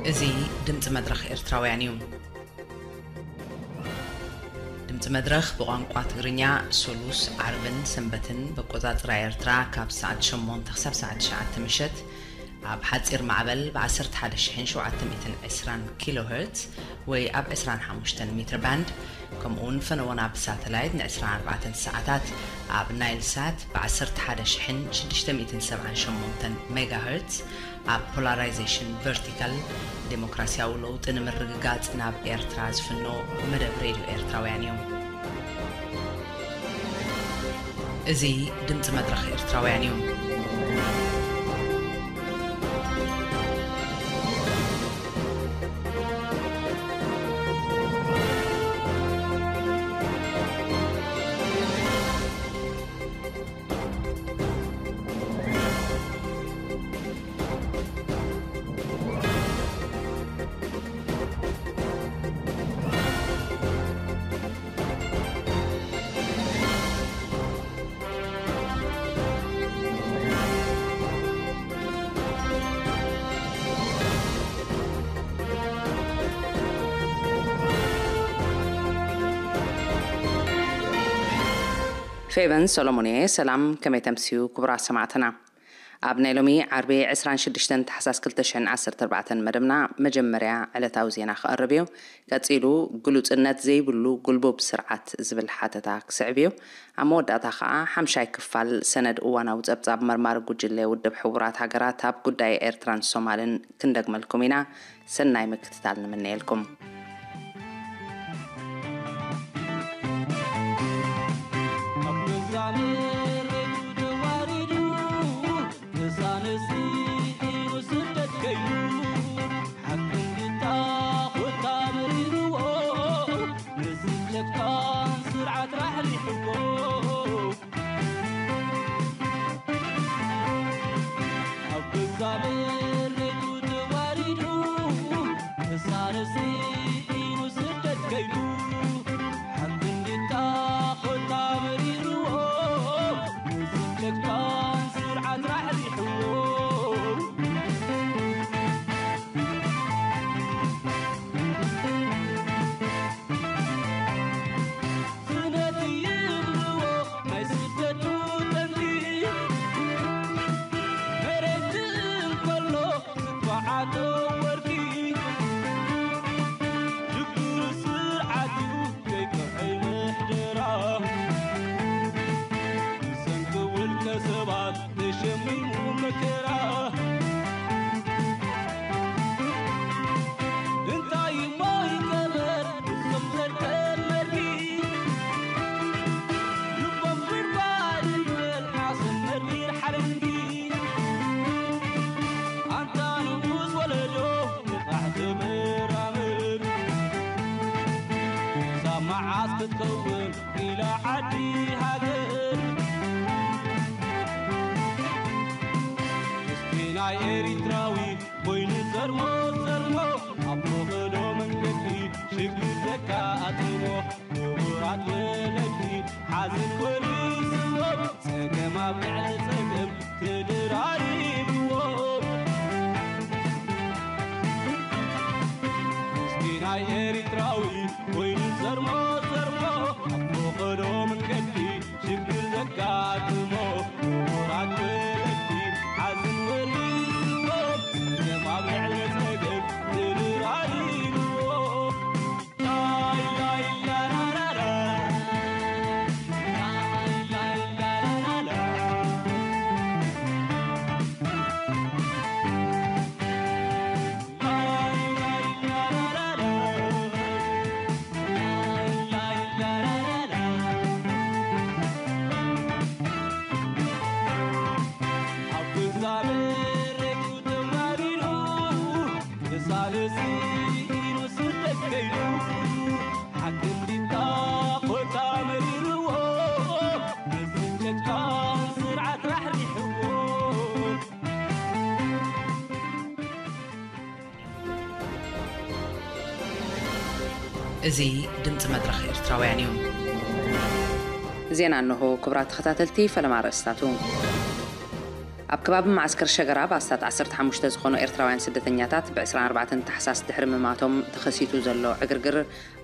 እዚ ድምፂ መድረኽ ኤርትራውያን እዩ። ድምፂ መድረኽ ብቋንቋ ትግርኛ ሶሉስ፣ ዓርብን ሰንበትን ብኣቆፃፅራ ኤርትራ ካብ ሰዓት ሸሞንተ ክሳብ ሰዓት ትሽዓተ ምሸት ኣብ ሓፂር ማዕበል ብ ዓሰርተ ሓደ ሺሕን ሸውዓተ ሚእትን ዕስራን ኪሎ ሄርትዝ ወይ ኣብ ዕስራን ሓሙሽተን ሜትር ባንድ፣ ከምኡ እውን ፈነወና ብሳተላይት ን ዕስራን ኣርባዕተን ሰዓታት ኣብ ናይል ሳት ብ ዓሰርተ ሓደ ሺሕን ሽዱሽተ ሚእትን ሰብዓን ሸሞንተን ሜጋ ሄርትዝ፣ ኣብ ፖላራይዜሽን ቨርቲካል ዴሞክራሲያዊ ለውጢ ንምርግጋጽ ናብ ኤርትራ ዝፍኖ መደብ ሬድዮ ኤርትራውያን እዩ። እዚ ድምጺ መድረኽ ኤርትራውያን እዩ። ፌቨን ሰሎሞን እየ። ሰላም፣ ከመይ ተምስዩ ክቡራት ሰማዕትና? ኣብ ናይ ሎሚ ዓርቢ ዕስራን ሽዱሽተን ታሕሳስ ክልተ ሽሕን ዓሰርተ ኣርባዕተን መደብና መጀመርያ ዕለታዊ ዜና ክቐርብ እዩ። ቀጺሉ ግሉጽነት ዘይብሉ ጉልቡብ ስርዓት ዝብል ሓተታ ክስዕብ እዩ። ኣብ መወዳእታ ከኣ ሓምሻይ ክፋል ሰነድ እዋናዊ ጸብጻብ መርማሪ ጉጅለ ውድብ ሕቡራት ሃገራት ኣብ ጉዳይ ኤርትራን ሶማልን ክንደግመልኩም ኢና። ሰናይ ምክትታል ንምነየልኩም። ኣብ ገዛ መሬቱ ተዋሪዱ፣ ተሳነሲ ኢሉ ስደት ከይዱ፣ ሓቂ እንድታ ኮታ መሪርዎ፣ ንስደት ካን ስርዓት ራሕሪሕዎ። ኣብ ገዛ መሬቱ ተዋሪዱ፣ ተሳነሲ ኢሉ ስደት ከይዱ፣ ሓቂ እንድታ ኮታ መሪርዎ፣ ንስደት ካን ስርዓት ራሕሪሕዎ። ስደት ይብልዎ ናይ ስደቱ ጠንቂ፣ መሬት እንከሎ ዝትባዓቶ ወርቂ፣ ሽግር ስርዓት እዩ ዘይጥዕይ ምሕደራ፣ ብሰንኪ ውልቀ ሰባት ተሸሚሙ መከራ። እንታይ እሞ ይገበር እዞም ዘርተን መርጊ፣ ልቦም ጉድጓድ ይበል ሓሶት መርጊር ሓለንጊ። ኣንታ ንኡስ ወለዶ ንቓሕ ተመራመር፣ ክሳብ መዓስ ክትከውን ኢላ ዓዲ ሃገር። እስቲ ናይ ኤሪትራዊ ኮይኑ ዘርሞ ዘርሞ፣ ኣብ ፈቐዶ መንገዲ ሽግር ዘጋጥሞ ክቡራት ወለዲ ሓዘን ወሪስዎም፣ ጸገም ኣብ ልዕሊ ጸገም ተደራሪብዎም። እስቲ ናይ ኤሪትራዊ ኮይኑ ዘርሞ ዘርሞ፣ ኣብ ፈቐዶ መንገዲ ሽግር ዘጋጥሞ ክቡራት ወለዲ ሓዘን ወሪስዎም፣ ጸገም ኣብ ልዕሊ ጸገም ተደራሪብዎም። ኣብ ገዛ መሬቱ ተማሪሩ፣ ተሳለሲ ኢሉ ስደት ከይዱ፣ ሓቂ እንዲታ ኮታ መሪርዎ፣ ንስደት ካን ስርዓት ራሕሪሕዎ። እዚ ድምፂ መድረኽ ኤርትራውያን እዩ። ዜና እንሆ። ክቡራት ተኸታተልቲ፣ ፈለማ ኣርእስታቱ። ኣብ ከባቢ መዓስከር ሸገራብ ኣስታት ዓሰርተ ሓሙሽተ ዝኾኑ ኤርትራውያን ስደተኛታት ብ ዕስራን ኣርባዕተን ታሕሳስ ድሕሪ ምማቶም ተኸሲቱ ዘሎ ዕግርግር፣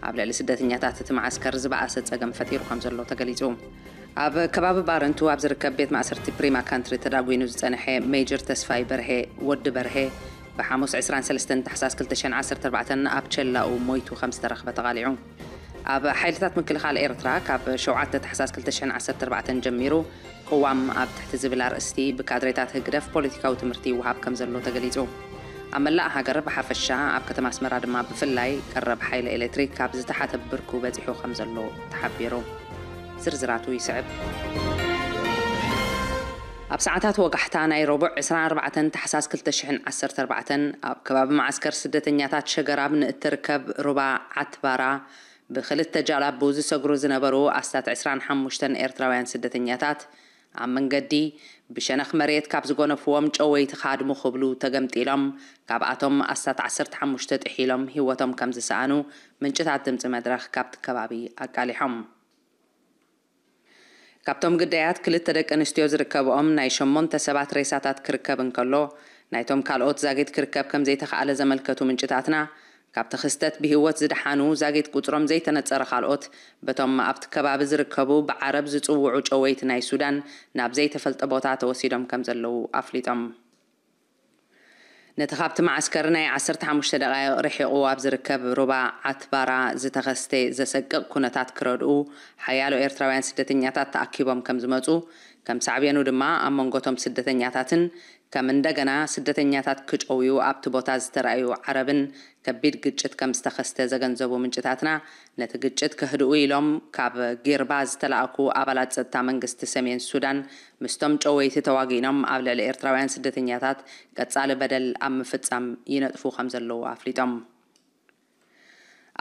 ኣብ ልዕሊ ስደተኛታት እቲ መዓስከር ዝበኣሰ ጸገም ፈጢሩ ከም ዘሎ ተገሊጹ። ኣብ ከባቢ ባረንቱ ኣብ ዝርከብ ቤት ማእሰርቲ ፕሪማ ካንትሪ ተዳጒኑ ዝጸንሐ ሜጀር ተስፋይ በርሄ፣ ወዲ በርሄ፣ ብሓሙስ ዕስራን ሰለስተን ታሕሳስ ክልተ ሽሕን ዓሰርተ ኣርባዕተን ኣብ ቸላኡ ሞይቱ ከም ዝተረኽበ ተቓሊዑ። ኣብ ሓይልታት ምክልኻል ኤርትራ ካብ ሸውዓተ ታሕሳስ ክልተ ሽሕን ዓሰርተ ኣርባዕተን ጀሚሩ ቅዋም ኣብ ትሕቲ ዝብል ኣርእስቲ ብካድሬታት ህግደፍ ፖለቲካዊ ትምህርቲ ይወሃብ ከም ዘሎ ተገሊጹ። ኣብ መላእ ሃገር ብሓፈሻ፣ ኣብ ከተማ ኣስመራ ድማ ብፍላይ፣ ቀረብ ሓይሊ ኤሌክትሪክ ካብ ዝተሓተ ብርኩ በጺሑ ከም ዘሎ ተሓቢሩ። ዝርዝራቱ ይስዕብ። ኣብ ሰዓታት ወጋሕታ ናይ ረቡዕ ዕስራን ኣርባዕተን ታሕሳስ ክልተ ሽሕን ዓሰርተ ኣርባዕተን ኣብ ከባቢ መዓስከር ስደተኛታት ሸገራብ ንእትርከብ ሩባ ዓትባራ ብኽልተ ጃላቡ ዝሰግሩ ዝነበሩ ኣስታት ዕስራን ሓሙሽተን ኤርትራውያን ስደተኛታት ኣብ መንገዲ ብሸነኽ መሬት ካብ ዝጎነፍዎም ጨወይቲ ክሃድሙ ክብሉ ተገምጢሎም፣ ካብኣቶም ኣስታት ዓሰርተ ሓሙሽተ ጥሒሎም ህይወቶም ከም ዝሰኣኑ ምንጭታት ድምጺ መድረኽ ካብቲ ከባቢ ኣቃሊሖም። ካብቶም ግዳያት ክልተ ደቂ ኣንስትዮ ዝርከብኦም ናይ ሸሞንተ ሰባት ሬሳታት ክርከብ እንከሎ፣ ናይቶም ካልኦት ዛጊት ክርከብ ከም ዘይተኻእለ ዘመልከቱ ምንጭታትና፣ ካብቲ ክስተት ብህይወት ዝደሓኑ ዛጊት ቁጽሮም ዘይተነጸረ ካልኦት፣ በቶም ኣብቲ ከባቢ ዝርከቡ ብዓረብ ዝጽውዑ ጨወይቲ ናይ ሱዳን ናብ ዘይተፈልጠ ቦታ ተወሲዶም ከም ዘለዉ ኣፍሊጦም። ነቲ ካብቲ መዓስከር ናይ ዓሰርተ ሓሙሽተ ደቓይቕ ርሒቑ ኣብ ዝርከብ ሩባ ዓትባራ ዝተኸስተ ዘሰቅቕ ኩነታት ክረድኡ ሓያሎ ኤርትራውያን ስደተኛታት ተኣኪቦም ከም ዝመጹ፣ ከም ሳዕቤኑ ድማ ኣብ መንጎቶም ስደተኛታትን ከም እንደገና ስደተኛታት ክጨውዩ ኣብቲ ቦታ ዝተራእዩ ዓረብን ከቢድ ግጭት ከም ዝተኸስተ ዘገንዘቡ ምንጭታትና፣ ነቲ ግጭት ከህድኡ ኢሎም ካብ ጊርባ ዝተላእኩ ኣባላት ጸጥታ መንግስቲ ሰሜን ሱዳን ምስቶም ጨወይቲ ተዋጊኖም ኣብ ልዕሊ ኤርትራውያን ስደተኛታት ቀጻሊ በደል ኣብ ምፍጻም ይነጥፉ ከም ዘለዉ ኣፍሊጦም።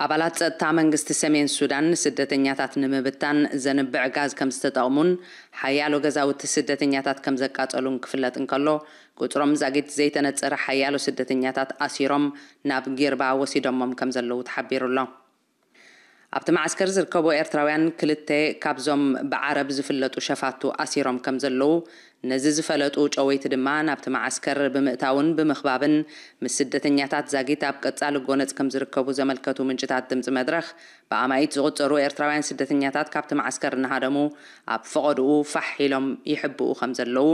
ኣባላት ጸጥታ መንግስቲ ሰሜን ሱዳን ንስደተኛታት ንምብታን ዘንብዕ ጋዝ ከም ዝተጠቕሙን ሓያሎ ገዛውቲ ስደተኛታት ከም ዘቃጸሉን ክፍለጥ እንከሎ፣ ቁጽሮም ዛጊት ዘይተነጸረ ሓያሎ ስደተኛታት ኣሲሮም ናብ ጊርባ ወሲዶሞም ከም ዘለዉ ተሓቢሩ ኣሎ። ኣብቲ መዓስከር ዝርከቡ ኤርትራውያን ክልተ ካብዞም ብዓረብ ዝፍለጡ ሸፋቱ ኣሲሮም ከም ዘለዉ፣ ነዚ ዝፈለጡ ጨወይቲ ድማ ናብቲ መዓስከር ብምእታውን ብምኽባብን ምስ ስደተኛታት ዛጊት ኣብ ቀጻሊ ጎነጽ ከም ዝርከቡ ዘመልከቱ ምንጭታት ድምጺ መድረኽ፣ ብኣማኢት ዝቑጸሩ ኤርትራውያን ስደተኛታት ካብቲ መዓስከር እናሃደሙ ኣብ ፈቐድኡ ፋሕ ኢሎም ይሕብኡ ከም ዘለዉ፣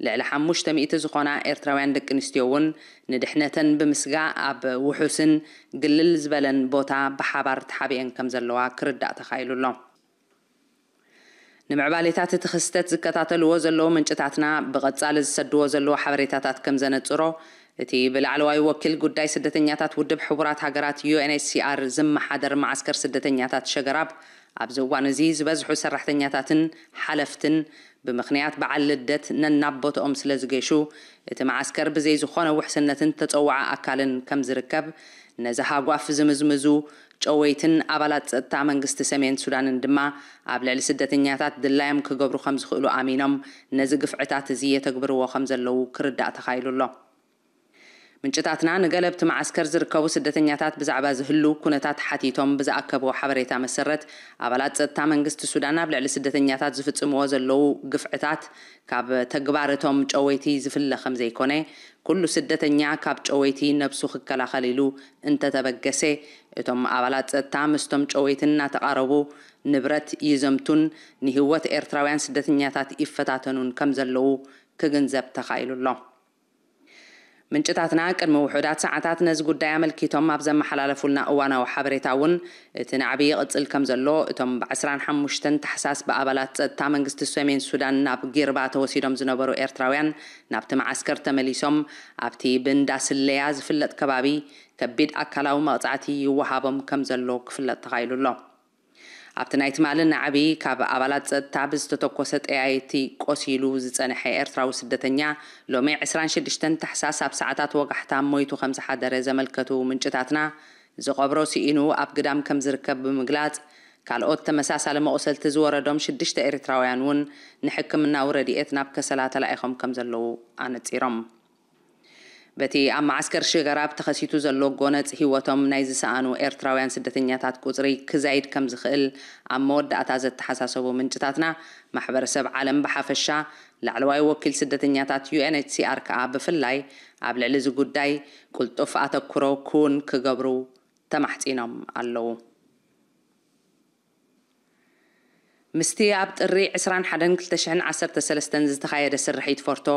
ልዕሊ ሓሙሽተ ሚእቲ ዝኾና ኤርትራውያን ደቂ ኣንስትዮ እውን ንድሕነተን ብምስጋእ ኣብ ውሑስን ግልል ዝበለን ቦታ ብሓባር ተሓቢአን ከም ዘለዋ ክርዳእ ተኻኢሉ ኣሎ። ንምዕባሌታት እቲ ክስተት ዝከታተልዎ ዘለዉ ምንጭታትና ብቐጻሊ ዝሰድዎ ዘለዉ ሓበሬታታት ከም ዘነጽሮ፣ እቲ ብላዕለዋይ ወኪል ጉዳይ ስደተኛታት ውድብ ሕቡራት ሃገራት ዩ ኤን ኤች ሲ ኣር ዝመሓደር መዓስከር ስደተኛታት ሸገራብ ኣብዚ እዋን እዚ ዝበዝሑ ሰራሕተኛታትን ሓለፍትን ብምኽንያት በዓል ልደት ነናብ ቦትኦም ስለ ዝገሹ፣ እቲ መዓስከር ብዘይ ዝኾነ ውሕስነትን ተጸዋዒ ኣካልን ከም ዝርከብ፣ ነዚ ሃጓፍ ዝምዝምዙ ጨወይትን ኣባላት ጸጥታ መንግስቲ ሰሜን ሱዳንን ድማ ኣብ ልዕሊ ስደተኛታት ድላዮም ክገብሩ ከም ዝኽእሉ ኣሚኖም፣ ነዚ ግፍዕታት እዚ የተግብርዎ ከም ዘለዉ ክርዳእ ተኻኢሉ ኣሎ። ምንጭታትና ንገለ ኣብቲ መዓስከር ዝርከቡ ስደተኛታት ብዛዕባ ዝህሉ ኩነታት ሓቲቶም ብዝኣከብዎ ሓበሬታ መሰረት፣ ኣባላት ጸጥታ መንግስቲ ሱዳን ኣብ ልዕሊ ስደተኛታት ዝፍጽምዎ ዘለዉ ግፍዕታት ካብ ተግባር እቶም ጨወይቲ ዝፍለ ከም ዘይኮነ፣ ኩሉ ስደተኛ ካብ ጨወይቲ ነብሱ ክከላኸል ኢሉ እንተተበገሰ፣ እቶም ኣባላት ጸጥታ ምስቶም ጨወይቲ እናተቓረቡ ንብረት ይዘምቱን ንህይወት ኤርትራውያን ስደተኛታት ይፈታተኑን ከም ዘለዉ ክግንዘብ ተኻኢሉ ኣሎ። ምንጭታትና ቅድሚ ውሑዳት ሰዓታት ነዚ ጉዳይ ኣመልኪቶም ኣብ ዘመሓላለፉልና እዋናዊ ሓበሬታ እውን፣ እቲ ናዕቢ ይቕጽል ከም ዘሎ፣ እቶም ብ25 ታሕሳስ ብኣባላት ጸጥታ መንግስቲ ሰሜን ሱዳን ናብ ጊርባ ተወሲዶም ዝነበሩ ኤርትራውያን ናብቲ መዓስከር ተመሊሶም፣ ኣብቲ ብእንዳ ስለያ ዝፍለጥ ከባቢ ከቢድ ኣካላዊ መቕጻዕቲ ይወሃቦም ከም ዘሎ ክፍለጥ ተኻኢሉ ኣሎ። ኣብቲ ናይ ትማሊ ናዕቢ ካብ ኣባላት ጸጥታ ብዝተተኮሰ ጠያይቲ ቆሲሉ ዝጸንሐ ኤርትራዊ ስደተኛ፣ ሎሚ ዕስራን ሽዱሽተን ታሕሳስ ኣብ ሰዓታት ወጋሕታ ሞይቱ ከም ዝሓደረ ዘመልከቱ ምንጭታትና፣ ዝቐብሮ ስኢኑ ኣብ ግዳም ከም ዝርከብ ብምግላጽ፣ ካልኦት ተመሳሳሊ መቑሰልቲ ዝወረዶም ሽዱሽተ ኤርትራውያን እውን ንሕክምናዊ ረድኤት ናብ ከሰላ ተላኢኾም ከም ዘለዉ ኣነጺሮም። በቲ ኣብ መዓስከር ሽገራብ ተኸሲቱ ዘሎ ጎነጽ ህይወቶም ናይ ዝሰኣኑ ኤርትራውያን ስደተኛታት ቁጽሪ ክዛይድ ከም ዝኽእል ኣብ መወዳእታ ዘተሓሳሰቡ ምንጭታትና፣ ማሕበረሰብ ዓለም ብሓፈሻ፣ ላዕለዋይ ወኪል ስደተኛታት ዩ ኤን ኤች ሲ ኣር ከኣ ብፍላይ ኣብ ልዕሊ እዚ ጉዳይ ቅልጡፍ ኣተኩሮ ክውን ክገብሩ ተማሕጺኖም ኣለዉ። ምስቲ ኣብ ጥሪ ዕስራን ሓደን ክልተ ሽሕን ዓሰርተ ሰለስተን ዝተኻየደ ስርሒት ፎርቶ፣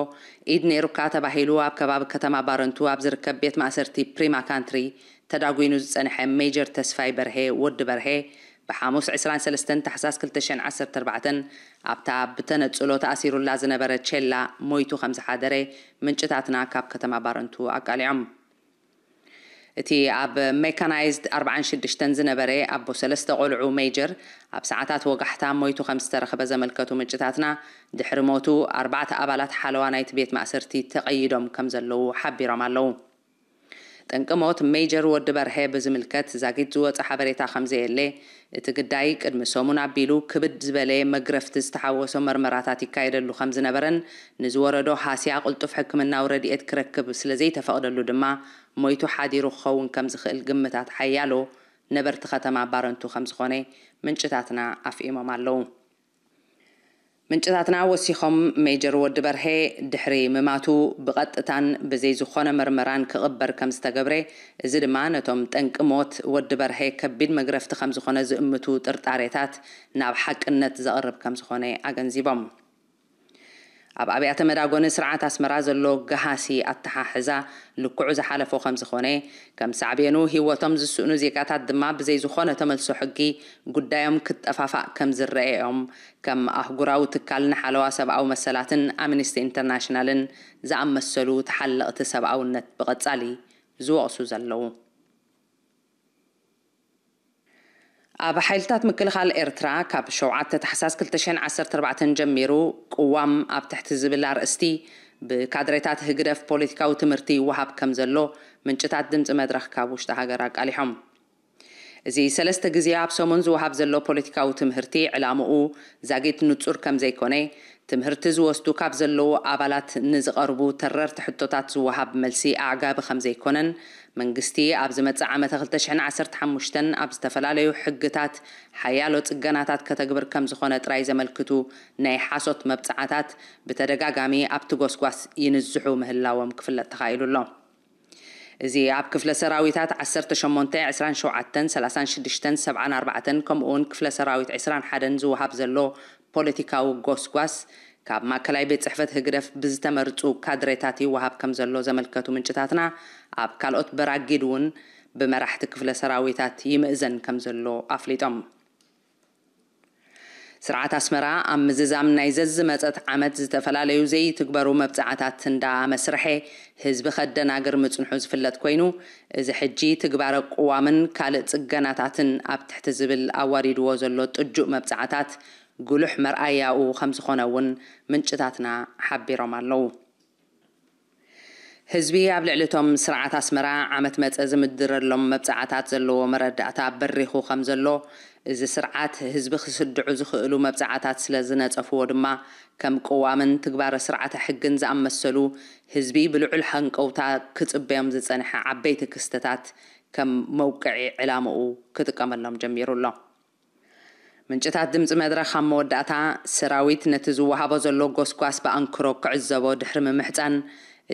ኢድ ነይሩካ ተባሂሉ ኣብ ከባቢ ከተማ ባረንቱ ኣብ ዝርከብ ቤት ማእሰርቲ ፕሪማ ካንትሪ ተዳጒኑ ዝጸንሐ ሜጀር ተስፋይ በርሄ፣ ወዲ በርሄ፣ ብሓሙስ ዕስራን ሰለስተን ታሕሳስ ክልተ ሽሕን ዓሰርተ ኣርባዕተን ኣብታ ብተነጽሎ ተኣሲሩላ ዝነበረ ቼላ ሞይቱ ከም ዝሓደረ ምንጭታትና ካብ ከተማ ባረንቱ ኣቃሊዖም። እቲ ኣብ ሜካናይዝድ ኣርባዓን ሽዱሽተን ዝነበረ ኣቦ ሰለስተ ቆልዑ ሜጀር ኣብ ሰዓታት ወጋሕታ ሞይቱ ከም ዝተረኽበ ዘመልከቱ ምንጭታትና፣ ድሕሪ ሞቱ ኣርባዕተ ኣባላት ሓለዋ ናይቲ ቤት ማእሰርቲ ተቐይዶም ከም ዘለዉ ሓቢሮም ኣለዉ። ጠንቂ ሞት ሜጀር ወዲ በርሀ ብዝምልከት ዛጊት ዝወጸ ሓበሬታ ከም ዘየለ፣ እቲ ግዳይ ቅድሚ ሰሙን ኣቢሉ ክብድ ዝበለ መግረፍቲ ዝተሓወሶ መርመራታት ይካየደሉ ከም ዝነበረን፣ ንዝወረዶ ሃስያ ቅልጡፍ ሕክምናዊ ረድኤት ክረክብ ስለ ዘይተፈቕደሉ ድማ፣ ሞይቱ ሓዲሩ ክኸውን ከም ዝኽእል ግምታት ሓያሎ ነበርቲ ከተማ ባረንቱ ከም ዝኾነ ምንጭታትና ኣፍኢሞም ኣለዉ። ምንጭታትና ወሲኾም፣ ሜጀር ወዲ በርሄ ድሕሪ ምማቱ ብቐጥታን ብዘይ ዝኾነ መርመራን ክቕበር ከም ዝተገብረ፣ እዚ ድማ ነቶም ጠንቂ ሞት ወዲ በርሄ ከቢድ መግረፍቲ ከም ዝኾነ ዝእምቱ ጥርጣሬታት ናብ ሓቅነት ዘቕርብ ከም ዝኾነ ኣገንዚቦም። ኣብ ኣብያተ መዳጎኒ ስርዓት ኣስመራ ዘሎ ገሃሲ ኣተሓሕዛ ልክዑ ዝሓለፎ ከም ዝኾነ፣ ከም ሳዕቤኑ ህይወቶም ዝስእኑ ዜጋታት ድማ ብዘይ ዝኾነ ተመልሶ ሕጊ ጉዳዮም ክጠፋፋእ ከም ዝረኣዮም፣ ከም ኣህጉራዊ ትካል ንሓለዋ ሰብኣዊ መሰላትን ኣምነስቲ ኢንተርናሽናልን ዝኣመሰሉ ተሓለቕቲ ሰብኣውነት ብቐጻሊ ዝወቕሱ ዘለዉ። ኣብ ሓይልታት ምክልኻል ኤርትራ ካብ ሸውዓተ ታሕሳስ ክልተ ሽሕን ዓሰርተ ኣርባዕተን ጀሚሩ፣ ቅዋም ኣብ ትሕቲ ዝብል ኣርእስቲ ብካድሬታት ህግደፍ ፖለቲካዊ ትምህርቲ ይወሃብ ከም ዘሎ ምንጭታት ድምጺ መድረኽ ካብ ውሽጢ ሃገር ኣቃሊሖም። እዚ ሰለስተ ግዜ ኣብ ሰሙን ዝወሃብ ዘሎ ፖለቲካዊ ትምህርቲ፣ ዕላምኡ ዛጊት ንጹር ከም ዘይኮነ፣ ትምህርቲ ዝወስዱ ካብ ዘለዉ ኣባላት ንዝቐርቡ ተረርቲ ሕቶታት ዝወሃብ መልሲ ኣዕጋቢ ከም ዘይኮነን፣ መንግስቲ ኣብ ዝመጽእ ዓመተ ክልተ ሽሕን ዓሰርተ ሓሙሽተን ኣብ ዝተፈላለዩ ሕግታት ሓያሎ ጽገናታት ከተግብር ከም ዝኾነ ጥራይ ዘመልክቱ ናይ ሓሶት መብጽዓታት ብተደጋጋሚ ኣብቲ ጎስጓስ ይንዝሑ ምህላዎም ክፍለጥ ተኻኢሉ ኣሎ። እዚ ኣብ ክፍለ ሰራዊታት ዓሰርተ ሸሞንተ፣ ዕስራን ሸውዓተን፣ ሰላሳን ሽዱሽተን፣ ሰብዓን ኣርባዕተን፣ ከምኡውን ክፍለ ሰራዊት ዕስራን ሓደን ዝወሃብ ዘሎ ፖለቲካዊ ጎስጓስ፣ ካብ ማእከላይ ቤት ጽሕፈት ህግደፍ ብዝተመርጹ ካድሬታት ይወሃብ ከም ዘሎ ዘመልከቱ ምንጭታትና፣ ኣብ ካልኦት በራጊድ እውን ብመራሕቲ ክፍለ ሰራዊታት ይምእዘን ከም ዘሎ ኣፍሊጦም። ስርዓት ኣስመራ ኣብ ምዝዛም ናይ ዘዝመጸት ዓመት ዝተፈላለዩ ዘይትግበሩ መብጽዓታት እንዳ መስርሐ ህዝቢ ከደናግር ምጽንሑ ዝፍለጥ ኮይኑ፣ እዚ ሕጂ ትግባረ ቅዋምን ካልእ ጽገናታትን ኣብ ትሕቲ ዝብል ኣዋሪድዎ ዘሎ ጥጁእ መብጽዓታት ጉሉሕ መርኣያኡ ከም ዝኾነ እውን ምንጭታትና ሓቢሮም ኣለዉ። ህዝቢ ኣብ ልዕሊ እቶም ስርዓት ኣስመራ ዓመት መጸ ዝምድረሎም መብጽዓታት ዘለዎ መረዳእታ በሪኹ ከም ዘሎ፣ እዚ ስርዓት ህዝቢ ክስድዑ ዝኽእሉ መብጽዓታት ስለ ዝነጸፍዎ ድማ፣ ከም ቅዋምን ትግባረ ስርዓተ ሕግን ዝኣመሰሉ ህዝቢ ብልዑል ሃንቀውታ ክጽበዮም ዝጸንሐ ዓበይቲ ክስተታት ከም መውቅዒ ዕላምኡ ክጥቀመሎም ጀሚሩ ኣሎ። ምንጭታት ድምጺ መድረኽ ኣብ መወዳእታ፣ ሰራዊት ነቲ ዝወሃቦ ዘሎ ጎስጓስ ብኣንክሮ ክዕዘቦ ድሕሪ ምምሕጻን፣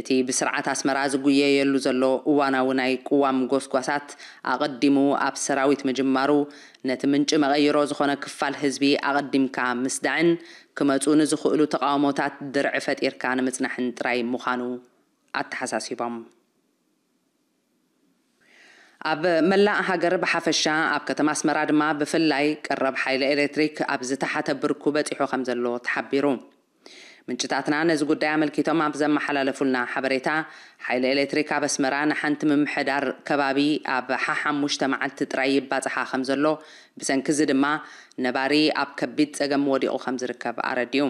እቲ ብስርዓት ኣስመራ ዝጉየየሉ ዘሎ እዋናዊ ናይ ቅዋም ጎስጓሳት ኣቐዲሙ ኣብ ሰራዊት ምጅማሩ፣ ነቲ ምንጪ መቐይሮ ዝኾነ ክፋል ህዝቢ ኣቐዲምካ ምስዳዕን ክመጹ ንዝኽእሉ ተቓውሞታት ድርዒ ፈጢርካ ንምጽናሕን ጥራይ ምዃኑ ኣተሓሳሲቦም። ኣብ መላእ ሃገር ብሓፈሻ፣ ኣብ ከተማ ኣስመራ ድማ ብፍላይ ቀረብ ሓይሊ ኤሌክትሪክ ኣብ ዝተሓተ ብርኩ በጺሑ ከም ዘሎ ተሓቢሩ። ምንጭታትና ነዚ ጉዳይ ኣመልኪቶም ኣብ ዘመሓላለፉልና ሓበሬታ፣ ሓይሊ ኤሌክትሪክ ኣብ ኣስመራ ንሓንቲ ምምሕዳር ከባቢ ኣብ ሓሓሙሽተ መዓልቲ ጥራይ ይባጽሓ ከም ዘሎ፣ ብሰንኪ እዚ ድማ ነባሪ ኣብ ከቢድ ጸገም ወዲቑ ከም ዝርከብ ኣረዲኡ።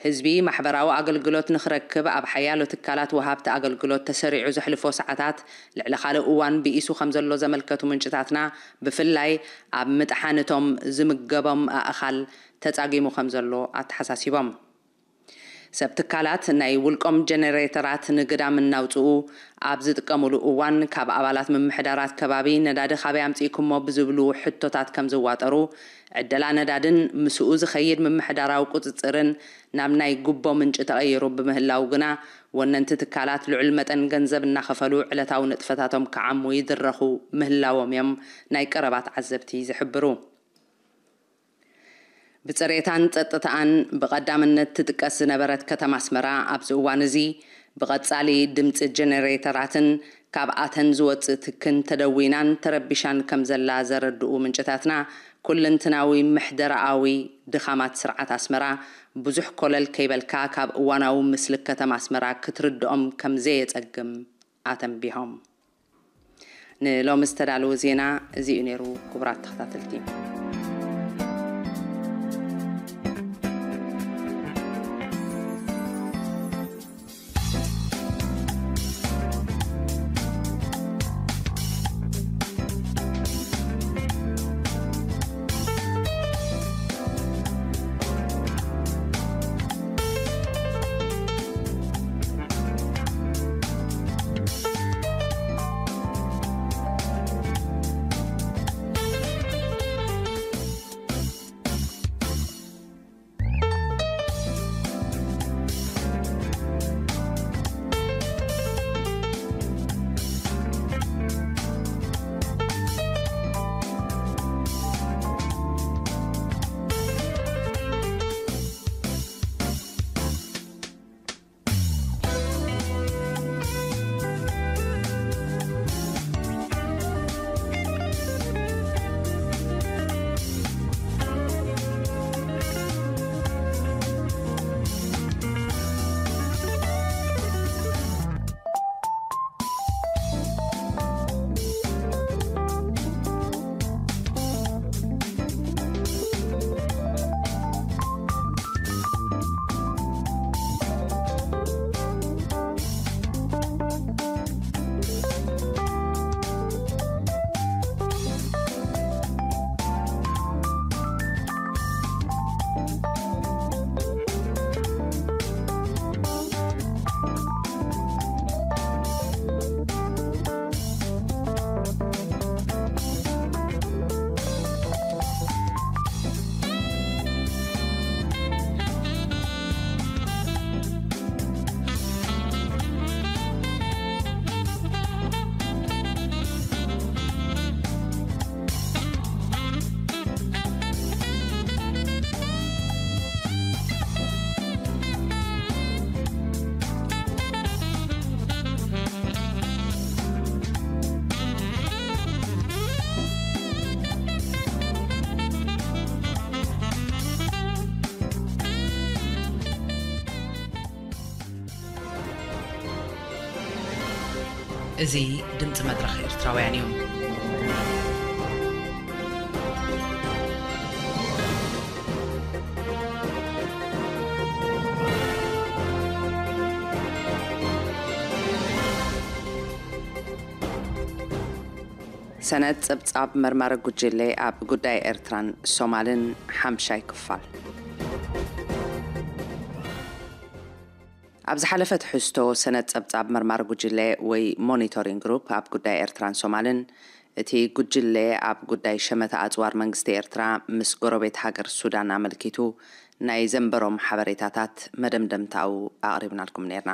ህዝቢ ማሕበራዊ ኣገልግሎት ንኽረክብ ኣብ ሓያሎ ትካላት ወሃብቲ ኣገልግሎት ተሰሪዑ ዘሕልፎ ሰዓታት ልዕሊ ካልእ እዋን ብኢሱ ከም ዘሎ ዘመልከቱ ምንጭታትና፣ ብፍላይ ኣብ ምጥሓን እቶም ዝምገቦም ኣእኻል ተጻጊሙ ከም ዘሎ ኣተሓሳሲቦም። ሰብ ትካላት ናይ ውልቆም ጀነሬተራት ንግዳም እናውፅኡ ኣብ ዝጥቀሙሉ እዋን፣ ካብ ኣባላት ምምሕዳራት ከባቢ ነዳዲ ካበይ ኣምፂእኩሞ ብዝብሉ ሕቶታት ከም ዝዋጠሩ፣ ዕደላ ነዳድን ምስኡ ዝኸይድ ምምሕዳራዊ ቁፅፅርን ናብ ናይ ጉቦ ምንጪ ተቐይሩ ብምህላው ግና፣ ወነንቲ ትካላት ልዑል መጠን ገንዘብ እናኸፈሉ ዕለታዊ ንጥፈታቶም ክዓሙ ይድረኹ ምህላዎም እዮም ናይ ቀረባ ተዓዘብቲ ዝሕብሩ። ብፅሬታን ፀጥታኣን ብቐዳምነት ትጥቀስ ዝነበረት ከተማ ኣስመራ፣ ኣብዚ እዋን እዚ ብቐጻሊ ድምፂ ጀነሬተራትን ካብኣተን ዝወፅእ ትክን ተደዊናን ተረቢሻን ከም ዘላ ዘረድኡ ምንጭታትና፣ ኩለንትናዊ ምሕደራኣዊ ድኻማት ስርዓት ኣስመራ ብዙሕ ኮለል ከይበልካ ካብ እዋናዊ ምስሊ ከተማ ኣስመራ ክትርድኦም ከም ዘየፀግም ኣተንቢሆም። ንሎሚ ዝተዳለወ ዜና እዚ እዩ ነይሩ። ክቡራት ተኸታተልቲ፣ እዚ ድምፂ መድረኽ ኤርትራውያን እዩ። ሰነድ ጸብጻብ መርማሪ ጉጅለ ኣብ ጉዳይ ኤርትራን ሶማልን፣ ሓምሻይ ክፋል። ኣብ ዝሓለፈ ትሕዝቶ፣ ሰነድ ጸብጻብ መርማሪ ጉጅለ ወይ ሞኒቶሪንግ ግሩፕ ኣብ ጉዳይ ኤርትራን ሶማልን፣ እቲ ጉጅለ ኣብ ጉዳይ ሸመተ ኣጽዋር መንግስቲ ኤርትራ ምስ ጎረቤት ሃገር ሱዳን ኣመልኪቱ ናይ ዘንበሮም ሓበሬታታት መደምደምታኡ ኣቕሪብናልኩም ነይርና።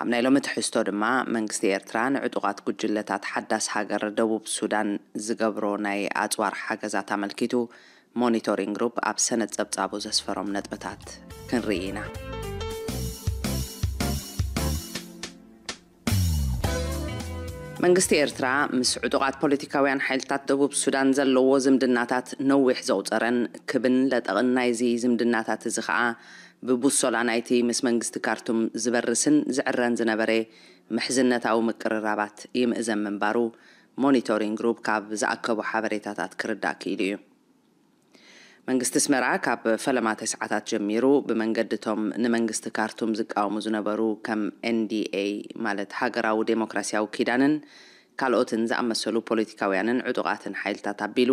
ኣብ ናይ ሎሚ ትሕዝቶ ድማ፣ መንግስቲ ኤርትራ ንዕጡቓት ጉጅለታት ሓዳስ ሃገር ደቡብ ሱዳን ዝገብሮ ናይ ኣጽዋር ሓገዛት ኣመልኪቱ፣ ሞኒቶሪንግ ግሩፕ ኣብ ሰነድ ጸብጻቡ ዘስፈሮም ነጥብታት ክንርኢ ኢና። መንግስቲ ኤርትራ ምስ ዕጡቓት ፖለቲካውያን ሓይልታት ደቡብ ሱዳን ዘለዎ ዝምድናታት ነዊሕ ዘቑጸረን ክብን ለጠቕን ናይዚ ዝምድናታት እዚ ኸኣ ብቡሶላ ናይቲ ምስ መንግስቲ ካርቱም ዝበርስን ዝዕረን ዝነበረ ምሕዝነታዊ ምቅርራባት ይምእዘን ምንባሩ ሞኒቶሪንግ ግሩፕ ካብ ዝኣከቦ ሓበሬታታት ክርዳእ ክኢሉ እዩ። መንግስቲ ኣስመራ ካብ ፈለማ ተስዓታት ጀሚሩ ብመንገዲ እቶም ንመንግስቲ ካርቱም ዝቃወሙ ዝነበሩ ከም ኤን ዲ ኤ ማለት ሃገራዊ ዴሞክራሲያዊ ኪዳንን ካልኦትን ዝኣመሰሉ ፖለቲካውያንን ዕጡቓትን ሓይልታት ኣቢሉ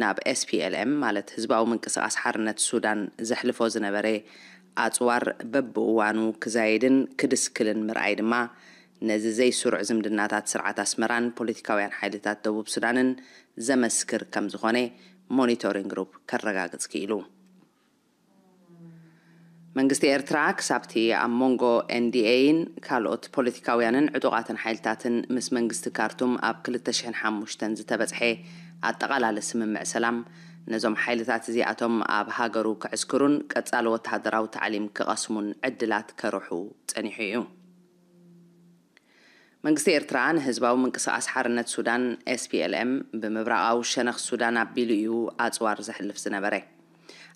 ናብ ኤስ ፒ ኤል ኤም ማለት ህዝባዊ ምንቅስቓስ ሓርነት ሱዳን ዘሕልፎ ዝነበረ ኣጽዋር በብእዋኑ ክዛይድን ክድስክልን ምርኣይ ድማ ነዚ ዘይስሩዕ ዝምድናታት ስርዓት ኣስመራን ፖለቲካውያን ሓይልታት ደቡብ ሱዳንን ዘመስክር ከም ዝኾነ ሞኒቶሪንግ ግሩፕ ከረጋግጽ ክኢሉ። መንግስቲ ኤርትራ ክሳብቲ ኣብ መንጎ ኤንዲኤይን ካልኦት ፖለቲካውያንን ዕጡቓትን ሓይልታትን ምስ መንግስቲ ካርቱም ኣብ ክልተ ሽሕን ሓሙሽተን ዝተበጽሐ ኣጠቓላሊ ስምምዕ ሰላም፣ ነዞም ሓይልታት እዚኣቶም ኣብ ሃገሩ ክዕስክሩን ቀጻሊ ወተሃደራዊ ታዕሊም ክቐስሙን ዕድላት ከርሑ ጸኒሑ እዩ። መንግስቲ ኤርትራ ንህዝባዊ ምንቅስቓስ ሓርነት ሱዳን፣ ኤስፒኤልኤም፣ ብምብራቓዊ ሸነኽ ሱዳን ኣቢሉ እዩ ኣጽዋር ዘሕልፍ ዝነበረ።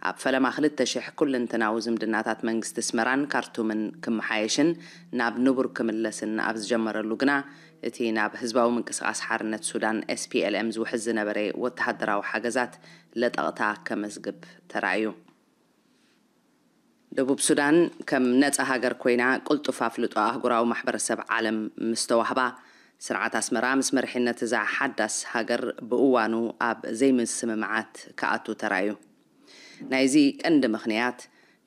ኣብ ፈለማ ክልተ ሽሕ ኩልንተናዊ ዝምድናታት መንግስቲ ኣስመራን ካርቱምን ክመሓየሽን ናብ ንቡር ክምለስን ኣብ ዝጀመረሉ ግና፣ እቲ ናብ ህዝባዊ ምንቅስቓስ ሓርነት ሱዳን፣ ኤስፒኤልኤም፣ ዝውሕዝ ዝነበረ ወተሃደራዊ ሓገዛት ለጠቕታ ከመዝግብ ተራእዩ። ደቡብ ሱዳን ከም ነጻ ሃገር ኮይና ቅልጡፍ ኣፍልጦ ኣህጉራዊ ማሕበረሰብ ዓለም ምስ ተዋህባ፣ ስርዓት ኣስመራ ምስ መሪሕነት እዛ ሓዳስ ሃገር ብእዋኑ ኣብ ዘይምስምማዓት ክኣቱ ተራእዩ። ናይዚ ቀንዲ ምኽንያት፣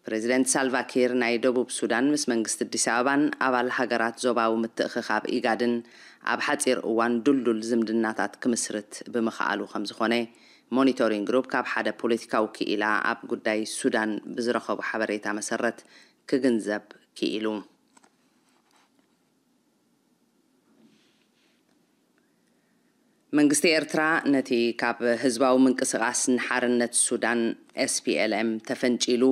ፕሬዚደንት ሳልቫ ኪር ናይ ደቡብ ሱዳን ምስ መንግስቲ ኣዲስ ኣበባን ኣባል ሃገራት ዞባዊ ምትእኽኻብ ኢጋድን ኣብ ሓጺር እዋን ድልዱል ዝምድናታት ክምስርት ብምኽኣሉ ከም ዝኾነ፣ ሞኒቶሪንግ ግሩፕ ካብ ሓደ ፖለቲካዊ ክኢላ ኣብ ጉዳይ ሱዳን ብዝረኸቦ ሓበሬታ መሰረት ክግንዘብ ክኢሉ። መንግስቲ ኤርትራ ነቲ ካብ ህዝባዊ ምንቅስቓስ ንሓርነት ሱዳን፣ ኤስፒኤልኤም፣ ተፈንጪሉ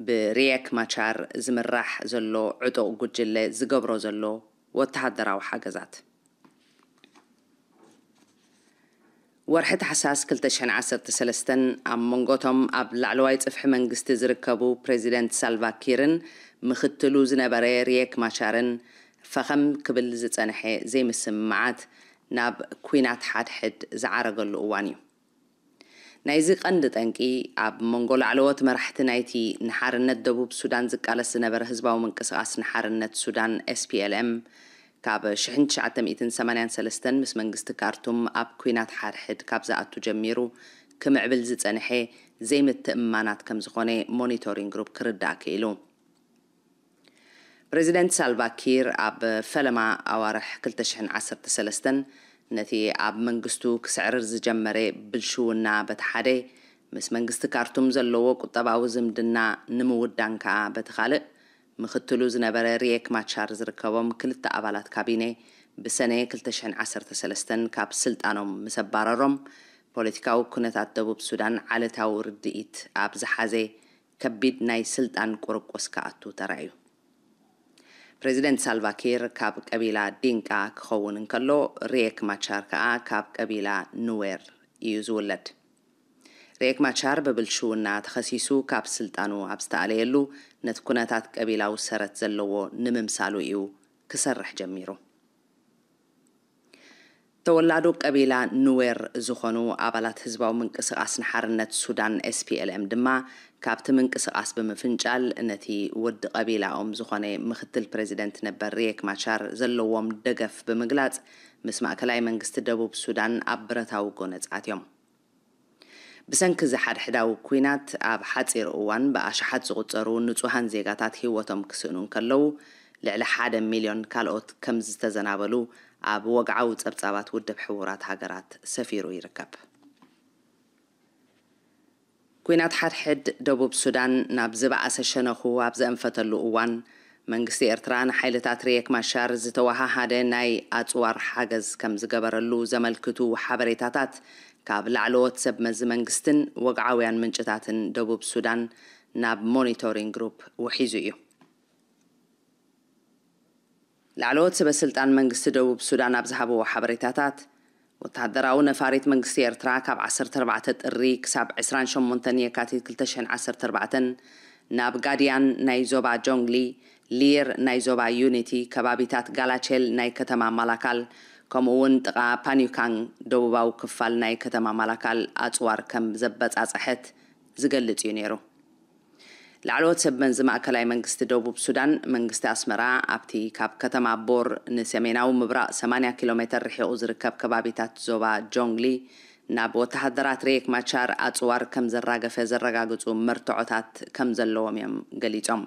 ብሪየክ ማቻር ዝምራሕ ዘሎ ዕጡቕ ጉጅለ ዝገብሮ ዘሎ ወተሃደራዊ ሓገዛት፣ ወርሒ ታሕሳስ ክልተ ሽሕን ዓሰርተ ሰለስተን ኣብ መንጎቶም ኣብ ላዕለዋይ ጽፍሒ መንግስቲ ዝርከቡ ፕሬዚደንት ሳልቫ ኪርን ምኽትሉ ዝነበረ ሪየክ ማቻርን ፈኸም ክብል ዝጸንሐ ዘይምስምማዓት ናብ ኲናት ሓድሕድ ዝዓረገሉ እዋን እዩ። ናይዚ ቀንዲ ጠንቂ፣ ኣብ መንጎ ላዕለዎት መራሕቲ ናይቲ ንሓርነት ደቡብ ሱዳን ዝቃለስ ዝነበረ ህዝባዊ ምንቅስቓስ ንሓርነት ሱዳን፣ ኤስፒኤልኤም፣ ካብ ሽሕን ትሽዓተ ሚእትን ሰማንያን ሰለስተን ምስ መንግስቲ ካርቱም ኣብ ኲናት ሓድሕድ ካብ ዝኣቱ ጀሚሩ ክምዕብል ዝጸንሐ ዘይምትእምማናት ከም ዝኾነ ሞኒቶሪንግ ግሩፕ ክርዳእ ክኢሉ። ፕሬዚደንት ሳልቫ ኪር ኣብ ፈለማ ኣዋርሕ ክልተ ሽሕን ዓሰርተ ሰለስተን ነቲ ኣብ መንግስቱ ክስዕርር ዝጀመረ ብልሽውና በቲ ሓደ፣ ምስ መንግስቲ ካርቱም ዘለዎ ቁጠባዊ ዝምድና ንምውዳን ከኣ በቲ ካልእ፣ ምኽትሉ ዝነበረ ሪየክ ማቻር ዝርከቦም ክልተ ኣባላት ካቢነ ብሰነ ክልተ ሽሕን ዓሰርተ ሰለስተን ካብ ስልጣኖም ምስ ኣባረሮም፣ ፖለቲካዊ ኩነታት ደቡብ ሱዳን ዓለታዊ ርድኢት ኣብ ዝሓዘ ከቢድ ናይ ስልጣን ቁርቁስ ክኣቱ ተራእዩ። ፕሬዚደንት ሳልቫ ኪር ካብ ቀቢላ ዲንቃ ክኸውን እንከሎ፣ ሪየክ ማቻር ከኣ ካብ ቀቢላ ኑዌር እዩ ዝውለድ። ሪየክ ማቻር ብብልሽውና ተኸሲሱ ካብ ስልጣኑ ኣብ ዝተኣለየሉ፣ ነቲ ኩነታት ቀቢላዊ ሰረት ዘለዎ ንምምሳሉ እዩ ክሰርሕ ጀሚሩ። ተወላዶ ቀቢላ ኑዌር ዝኾኑ ኣባላት ህዝባዊ ምንቅስቓስ ንሓርነት ሱዳን፣ ኤስፒኤልኤም፣ ድማ ካብቲ ምንቅስቓስ ብምፍንጫል፣ ነቲ ወዲ ቀቢላኦም ዝኾነ ምኽትል ፕሬዚደንት ነበር ሪየክ ማቻር ዘለዎም ደገፍ ብምግላጽ፣ ምስ ማእከላይ መንግስቲ ደቡብ ሱዳን ኣብ ብረታዊ ጎነጽ ኣትዮም። ብሰንኪ እዚ ሓድሕዳዊ ኲናት፣ ኣብ ሓጺር እዋን ብኣሽሓት ዝቑጸሩ ንጹሃን ዜጋታት ህይወቶም ክስእኑ እንከለዉ፣ ልዕሊ ሓደ ሚልዮን ካልኦት ከም ዝተዘናበሉ ኣብ ወግዓዊ ጸብጻባት ውድብ ሕቡራት ሃገራት ሰፊሩ ይርከብ። ኲናት ሓድሕድ ደቡብ ሱዳን ናብ ዝበኣሰ ሸነኹ ኣብ ዘእንፈተሉ እዋን፣ መንግስቲ ኤርትራ ንሓይልታት ሪየክ ማሻር ዝተወሃሃደ ናይ ኣጽዋር ሓገዝ ከም ዝገበረሉ ዘመልክቱ ሓበሬታታት ካብ ላዕለዎት ሰብ መዚ መንግስትን ወግዓውያን ምንጭታትን ደቡብ ሱዳን ናብ ሞኒቶሪንግ ግሩፕ ውሒዙ እዩ። ላዕለዎት ሰበ ስልጣን መንግስቲ ደቡብ ሱዳን ኣብ ዝሃብዎ ሓበሬታታት፣ ወተሃደራዊ ነፋሪት መንግስቲ ኤርትራ ካብ ዓሰርተ ኣርባዕተ ጥሪ ክሳብ ዕስራን ሸሞንተን የካቲት ክልተ ሽሕን ዓሰርተ ኣርባዕተን ናብ ጋድያን ናይ ዞባ ጆንግሊ፣ ሊር ናይ ዞባ ዩኒቲ፣ ከባቢታት ጋላቼል ናይ ከተማ ማላካል፣ ከምኡ እውን ጥቓ ፓኒካንግ ደቡባዊ ክፋል ናይ ከተማ ማላካል ኣጽዋር ከም ዘበጻጸሐት ዝገልጽ እዩ ነይሩ። ላዕለዎት ሰብ መዚ ማእከላይ መንግስቲ ደቡብ ሱዳን፣ መንግስቲ ኣስመራ ኣብቲ ካብ ከተማ ቦር ንሰሜናዊ ምብራቕ ሰማንያ ኪሎ ሜተር ርሒቑ ዝርከብ ከባቢታት ዞባ ጆንግሊ ናብ ወተሃደራት ሬክ ማቻር ኣጽዋር ከም ዘራገፈ ዘረጋግጹ መርትዖታት ከም ዘለዎም እዮም ገሊጾም።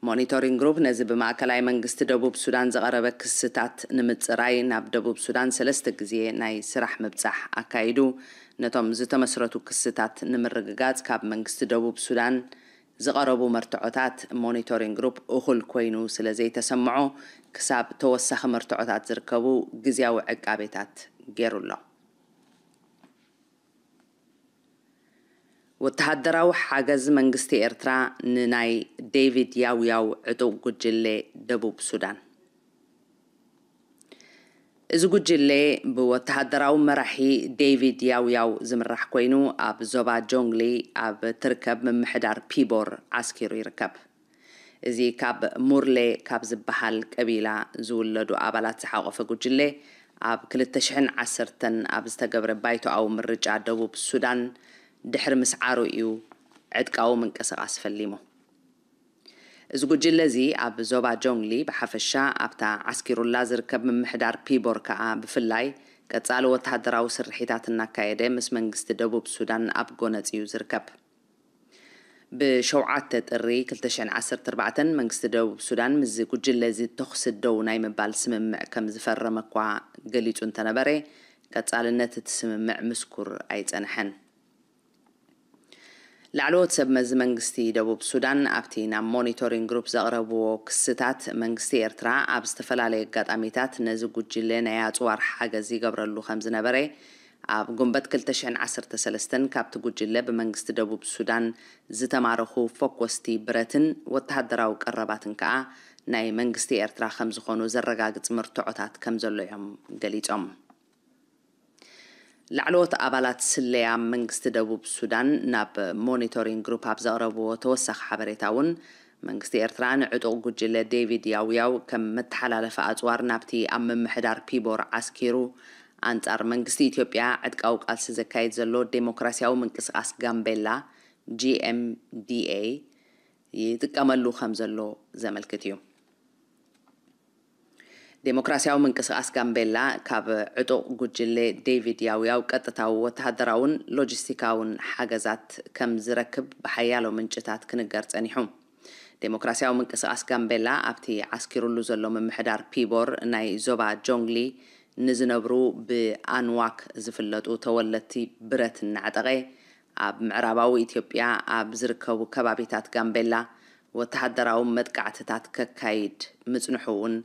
ሞኒቶሪንግ ግሩፕ ነዚ ብማእከላይ መንግስቲ ደቡብ ሱዳን ዝቐረበ ክስታት ንምጽራይ ናብ ደቡብ ሱዳን ሰለስተ ግዜ ናይ ስራሕ ምብጻሕ ኣካይዱ። ነቶም ዝተመስረቱ ክስታት ንምርግጋጽ ካብ መንግስቲ ደቡብ ሱዳን ዝቐረቡ መርትዖታት ሞኒቶሪንግ ግሩፕ እኹል ኮይኑ ስለ ዘይተሰምዖ፣ ክሳብ ተወሳኺ መርትዖታት ዝርከቡ ግዝያዊ ዕቃቤታት ገይሩ ኣሎ። ወተሃደራዊ ሓገዝ መንግስቲ ኤርትራ ንናይ ዴቪድ ያውያው ዕጡቕ ጉጅለ ደቡብ ሱዳን። እዚ ጉጅለ ብወተሃደራዊ መራሒ ዴቪድ ያውያው ዝምራሕ ኮይኑ፣ ኣብ ዞባ ጆንግሊ ኣብ ትርከብ ምምሕዳር ፒቦር ዓስኪሩ ይርከብ። እዚ ካብ ሙርሌ ካብ ዝበሃል ቀቢላ ዝውለዱ ኣባላት ዝሓቖፈ ጉጅለ፣ ኣብ ክልተ ሽሕን ዓሰርተን ኣብ ዝተገብረ ባይቶኣዊ ምርጫ ደቡብ ሱዳን ድሕሪ ምስዓሩ እዩ ዕጥቃዊ ምንቅስቓስ ፈሊሙ። እዚ ጉጅለ እዚ ኣብ ዞባ ጆንግሊ ብሓፈሻ፣ ኣብታ ዓስኪሩላ ዝርከብ ምምሕዳር ፒቦር ከኣ ብፍላይ፣ ቀጻሊ ወተሃደራዊ ስርሒታት እናካየደ ምስ መንግስቲ ደቡብ ሱዳን ኣብ ጎነጽ እዩ ዝርከብ። ብሸውዓተ ጥሪ ክልተ ሽሕን ዓሰርተ ኣርባዕተን መንግስቲ ደቡብ ሱዳን ምስዚ ጉጅለ እዚ ተኹሲ ደው ናይ ምባል ስምምዕ ከም ዝፈረመ እኳ ገሊጹ እንተነበረ፣ ቀጻልነት እቲ ስምምዕ ምስኩር ኣይጸንሐን። ላዕለዎት ሰብ መዚ መንግስቲ ደቡብ ሱዳን ኣብቲ ናብ ሞኒቶሪንግ ግሩፕ ዘቕረብዎ ክስታት፣ መንግስቲ ኤርትራ ኣብ ዝተፈላለየ ኣጋጣሚታት ነዚ ጉጅለ ናይ ኣጽዋር ሓገዝ ይገብረሉ ከም ዝነበረ፣ ኣብ ጉንበት ክልተ ሽሕን ዓሰርተ ሰለስተን ካብቲ ጉጅለ ብመንግስቲ ደቡብ ሱዳን ዝተማረኹ ፈኮስቲ ብረትን ወተሃደራዊ ቀረባትን ከኣ ናይ መንግስቲ ኤርትራ ከም ዝኾኑ ዘረጋግጽ መርትዖታት ከም ዘሎ እዮም ገሊጾም። ላዕለዎት ኣባላት ስለያ መንግስቲ ደቡብ ሱዳን ናብ ሞኒቶሪንግ ግሩፕ ኣብ ዘቕረብዎ ተወሳኺ ሓበሬታ እውን፣ መንግስቲ ኤርትራ ንዕጡቕ ጉጅለ ዴቪድ ያውያው ከም መተሓላለፊ ኣጽዋር ናብቲ ኣብ ምምሕዳር ፒቦር ዓስኪሩ ኣንጻር መንግስቲ ኢትዮጵያ ዕጥቃዊ ቃልሲ ዘካይድ ዘሎ ዴሞክራሲያዊ ምንቅስቓስ ጋምቤላ፣ ጂ ኤም ዲ ኤ፣ ይጥቀመሉ ከም ዘሎ ዘመልክት እዩ። ዴሞክራሲያዊ ምንቅስቓስ ጋምቤላ ካብ ዕጡቕ ጉጅለ ዴቪድ ያውያው ቀጥታዊ ወተሃደራውን ሎጂስቲካውን ሓገዛት ከም ዝረክብ ብሓያሎ ምንጭታት ክንገር ጸኒሑ። ዴሞክራሲያዊ ምንቅስቓስ ጋምቤላ ኣብቲ ዓስኪሩሉ ዘሎ ምምሕዳር ፒቦር ናይ ዞባ ጆንግሊ ንዝነብሩ ብኣንዋክ ዝፍለጡ ተወለድቲ ብረት እናዕጠቐ፣ ኣብ ምዕራባዊ ኢትዮጵያ ኣብ ዝርከቡ ከባቢታት ጋምቤላ ወተሃደራዊ መጥቃዕትታት ከካይድ ምጽንሑ እውን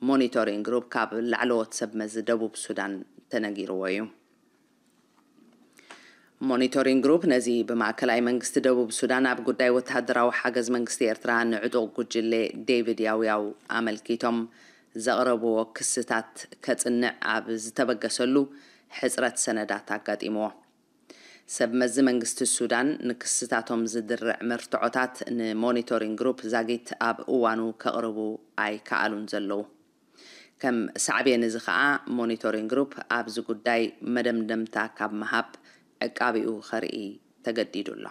ሞኒቶሪንግ ግሩፕ ካብ ላዕለዎት ሰብ መዚ ደቡብ ሱዳን ተነጊርዎ እዩ። ሞኒቶሪንግ ግሩፕ ነዚ ብማእከላይ መንግስቲ ደቡብ ሱዳን ኣብ ጉዳይ ወተሃደራዊ ሓገዝ መንግስቲ ኤርትራ ንዕጡቕ ጉጅለ ዴቪድ ያውያው ኣመልኪቶም ዘቕረብዎ ክስታት ከጽንዕ ኣብ ዝተበገሰሉ፣ ሕጽረት ሰነዳት ኣጋጢምዎ። ሰብ መዚ መንግስቲ ሱዳን ንክስታቶም ዝድርዕ መርትዖታት ንሞኒቶሪንግ ግሩፕ ዛጊት ኣብ እዋኑ ከቕርቡ ኣይከኣሉን ዘለዉ። ከም ሳዕቤን እዚ ኸኣ፣ ሞኒቶሪንግ ግሩፕ ኣብዚ ጉዳይ መደምደምታ ካብ ምሃብ ዕቃቢኡ ከርኢ ተገዲዱ ኣሎ።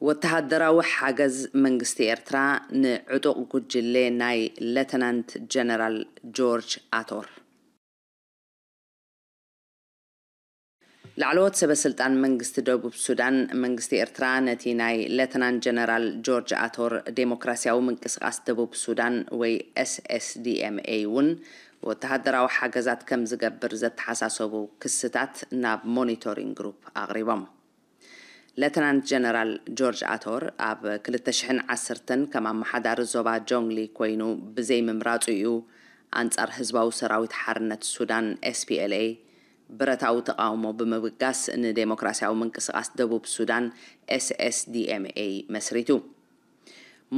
ወተሃደራዊ ሓገዝ መንግስቲ ኤርትራ ንዕጡቕ ጉጅለ ናይ ሌተናንት ጀነራል ጆርጅ ኣቶር። ላዕለዎት ሰበ ስልጣን መንግስቲ ደቡብ ሱዳን፣ መንግስቲ ኤርትራ ነቲ ናይ ሌተናንት ጀነራል ጆርጅ ኣቶር ዴሞክራሲያዊ ምንቅስቓስ ደቡብ ሱዳን ወይ ኤስ ኤስ ዲ ኤም ኤ እውን ወተሃደራዊ ሓገዛት ከም ዝገብር ዘተሓሳሰቡ ክስታት ናብ ሞኒቶሪንግ ግሩፕ ኣቕሪቦም። ሌተናንት ጀነራል ጆርጅ ኣቶር ኣብ ክልተ ሽሕን ዓሰርተን ከም ኣመሓዳሪ ዞባ ጆንግሊ ኮይኑ ብዘይምምራጹ እዩ ኣንጻር ህዝባዊ ሰራዊት ሓርነት ሱዳን፣ ኤስ ፒ ኤል ኤ፣ ብረታዊ ተቓውሞ ብምብጋስ ንዴሞክራሲያዊ ምንቅስቓስ ደቡብ ሱዳን፣ ኤስ ኤስ ዲ ኤም ኤ፣ መስሪቱ።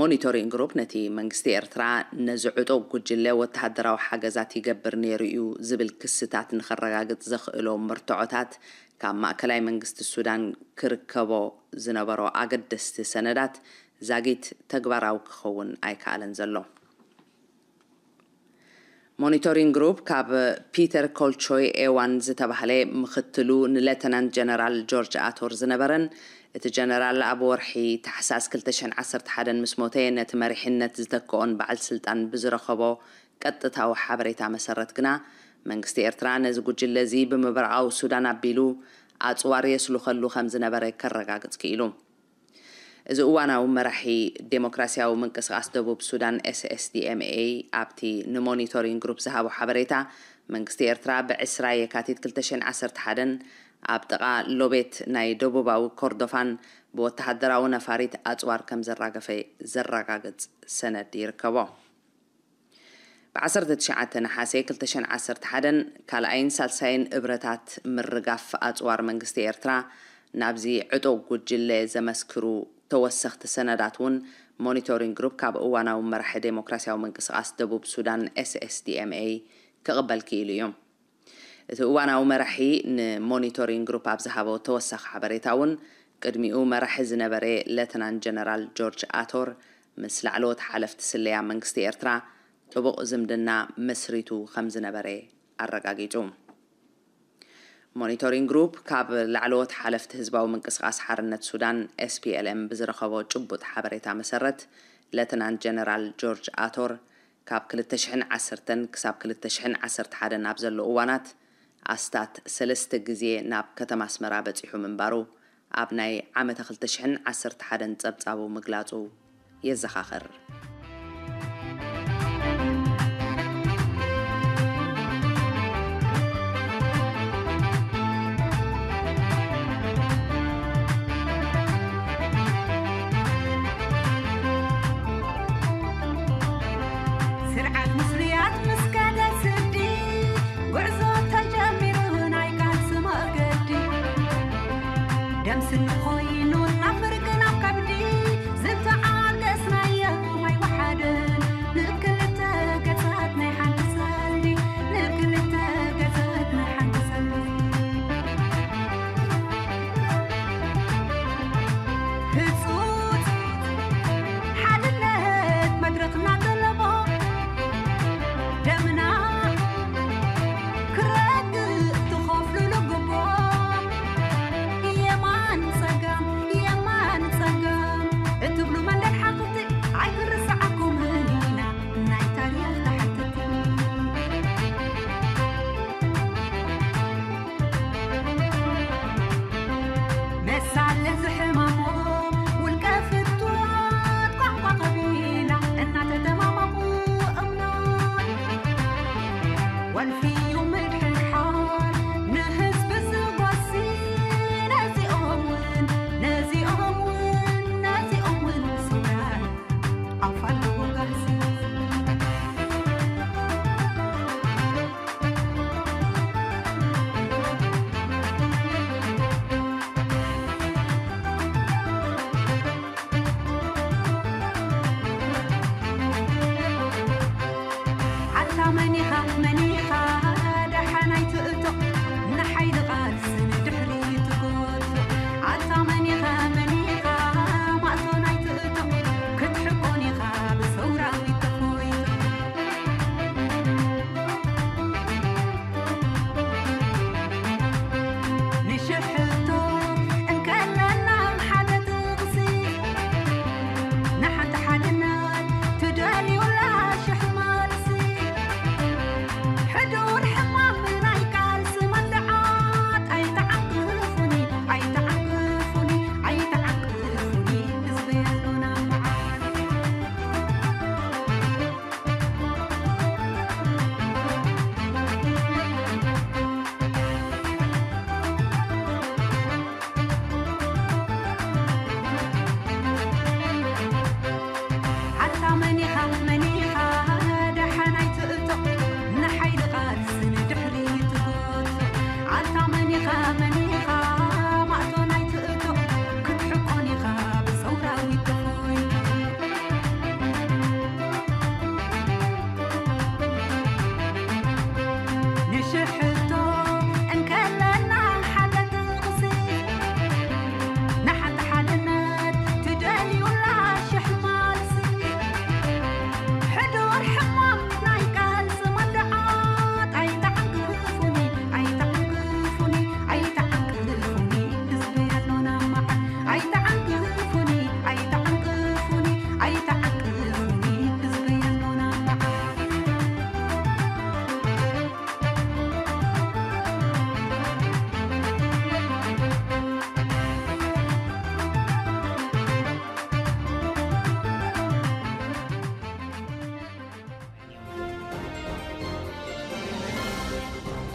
ሞኒቶሪንግ ግሩፕ ነቲ መንግስቲ ኤርትራ ነዚ ዕጡቕ ጉጅለ ወተሃደራዊ ሓገዛት ይገብር ነይሩ እዩ ዝብል ክስታት ንኸረጋግጽ ዘኽእሎ መርትዖታት ካብ ማእከላይ መንግስቲ ሱዳን ክርከቦ ዝነበሮ ኣገደስቲ ሰነዳት ዛጊት ተግባራዊ ክኸውን ኣይከኣለን ዘሎ። ሞኒቶሪንግ ግሩፕ ካብ ፒተር ኮልቾይ ኤዋን ዝተባህለ ምኽትሉ ንሌተናንት ጀነራል ጆርጅ ኣቶር ዝነበረን እቲ ጀነራል ኣብ ወርሒ ታሕሳስ ክልተ ሽሕን ዓሰርተ ሓደን ምስ ሞተ ነቲ መሪሕነት ዝተክኦን በዓል ስልጣን ብዝረኸቦ ቀጥታዊ ሓበሬታ መሰረት ግና፣ መንግስቲ ኤርትራ ነዚ ጉጅለ እዚ ብምብራቓዊ ሱዳን ኣቢሉ ኣጽዋር የስልኸሉ ከም ዝነበረ ከረጋግጽ ክኢሉ። እዚ እዋናዊ መራሒ ዴሞክራሲያዊ ምንቅስቓስ ደቡብ ሱዳን፣ ኤስኤስዲኤምኤ፣ ኣብቲ ንሞኒቶሪንግ ግሩፕ ዝሃቦ ሓበሬታ፣ መንግስቲ ኤርትራ ብ20 የካቲት ክልተ ሽሕን ዓሰርተ ሓደን ኣብ ጥቓ ሎቤት ናይ ደቡባዊ ኮርዶፋን ብወተሃደራዊ ነፋሪት ኣጽዋር ከም ዘራገፈ ዘረጋግጽ ሰነድ ይርከቦ። ብ19 ነሓሰ ክልተ ሽሕን ዓሰርተ ሓደን ካልኣይን ሳልሳይን እብረታት ምርጋፍ ኣጽዋር መንግስቲ ኤርትራ ናብዚ ዕጡቕ ጉጅለ ዘመስክሩ ተወሰኽቲ ሰነዳት እውን ሞኒቶሪንግ ግሩፕ ካብ እዋናዊ መራሒ ዴሞክራሲያዊ ምንቅስቓስ ደቡብ ሱዳን፣ ኤስኤስዲኤምኤ፣ ክቕበል ክኢሉ እዩ። እቲ እዋናዊ መራሒ ንሞኒቶሪንግ ግሩፕ ኣብ ዝሃቦ ተወሳኺ ሓበሬታ እውን፣ ቅድሚኡ መራሒ ዝነበረ ሌተናንት ጀነራል ጆርጅ ኣቶር ምስ ላዕለዎት ሓለፍቲ ስለያ መንግስቲ ኤርትራ ጥቡቕ ዝምድና መስሪቱ ከም ዝነበረ ኣረጋጊጹ። ሞኒቶሪንግ ግሩፕ ካብ ላዕለዎት ሓለፍቲ ህዝባዊ ምንቅስቓስ ሓርነት ሱዳን፣ ኤስፒኤልኤም፣ ብዝረኸቦ ጭቡጥ ሓበሬታ መሰረት፣ ሌተናንት ጀነራል ጆርጅ ኣቶር ካብ ክልተ ሽሕን ዓሰርተን ክሳብ ክልተ ሽሕን ዓሰርተ ሓደን ኣብ ዘሎ እዋናት ኣስታት ሰለስተ ግዜ ናብ ከተማ ኣስመራ በጺሑ ምንባሩ ኣብ ናይ ዓመተ ክልተ ሽሕን ዓሰርተ ሓደን ጸብጻቡ ምግላጹ የዘኻኽር። ስርዓት ምስሉያት ምስ ከደ ስዲ፣ ጉዕዞ ተጀሚሩ ናይ ቃልሲ መገዲ። ደም ስኒ ኮይኑ ናብ ፍርቂ ናብ ከብዲ፣ ዝተዓገስናዮ ኣይወሓደን። ንክልተ ገጻት ናይ ሓንቲ ሰልዲ፣ ንክልተ ገጻት ናይ ሓንቲ ሰልዲ። ህጹጽ ሓድነት መድረኽና ጠለቦ፣ ደምና ክረግእ ትኸፍልሉ ግቦ። የማን ጸጋም፣ የማን ጸጋም እትብሉ መንደር ሓኽቲ ኣይክንርስዓኩምን ኢና፣ ናይ ታሪኽ ተሓተቲ። መሳለ ዝሕማሞም ውልቀ ፍትወት ቋንቋ ቀቢላ እናተደማመቑ እምነት ወልፊዩ ምድሕርሓር ንህዝቢ ዝጎሲ። ነዚኦም እውን፣ ነዚኦም እውን፣ ነዚኦም እውን ስውራት ኣፋለዎ ጋህሲ።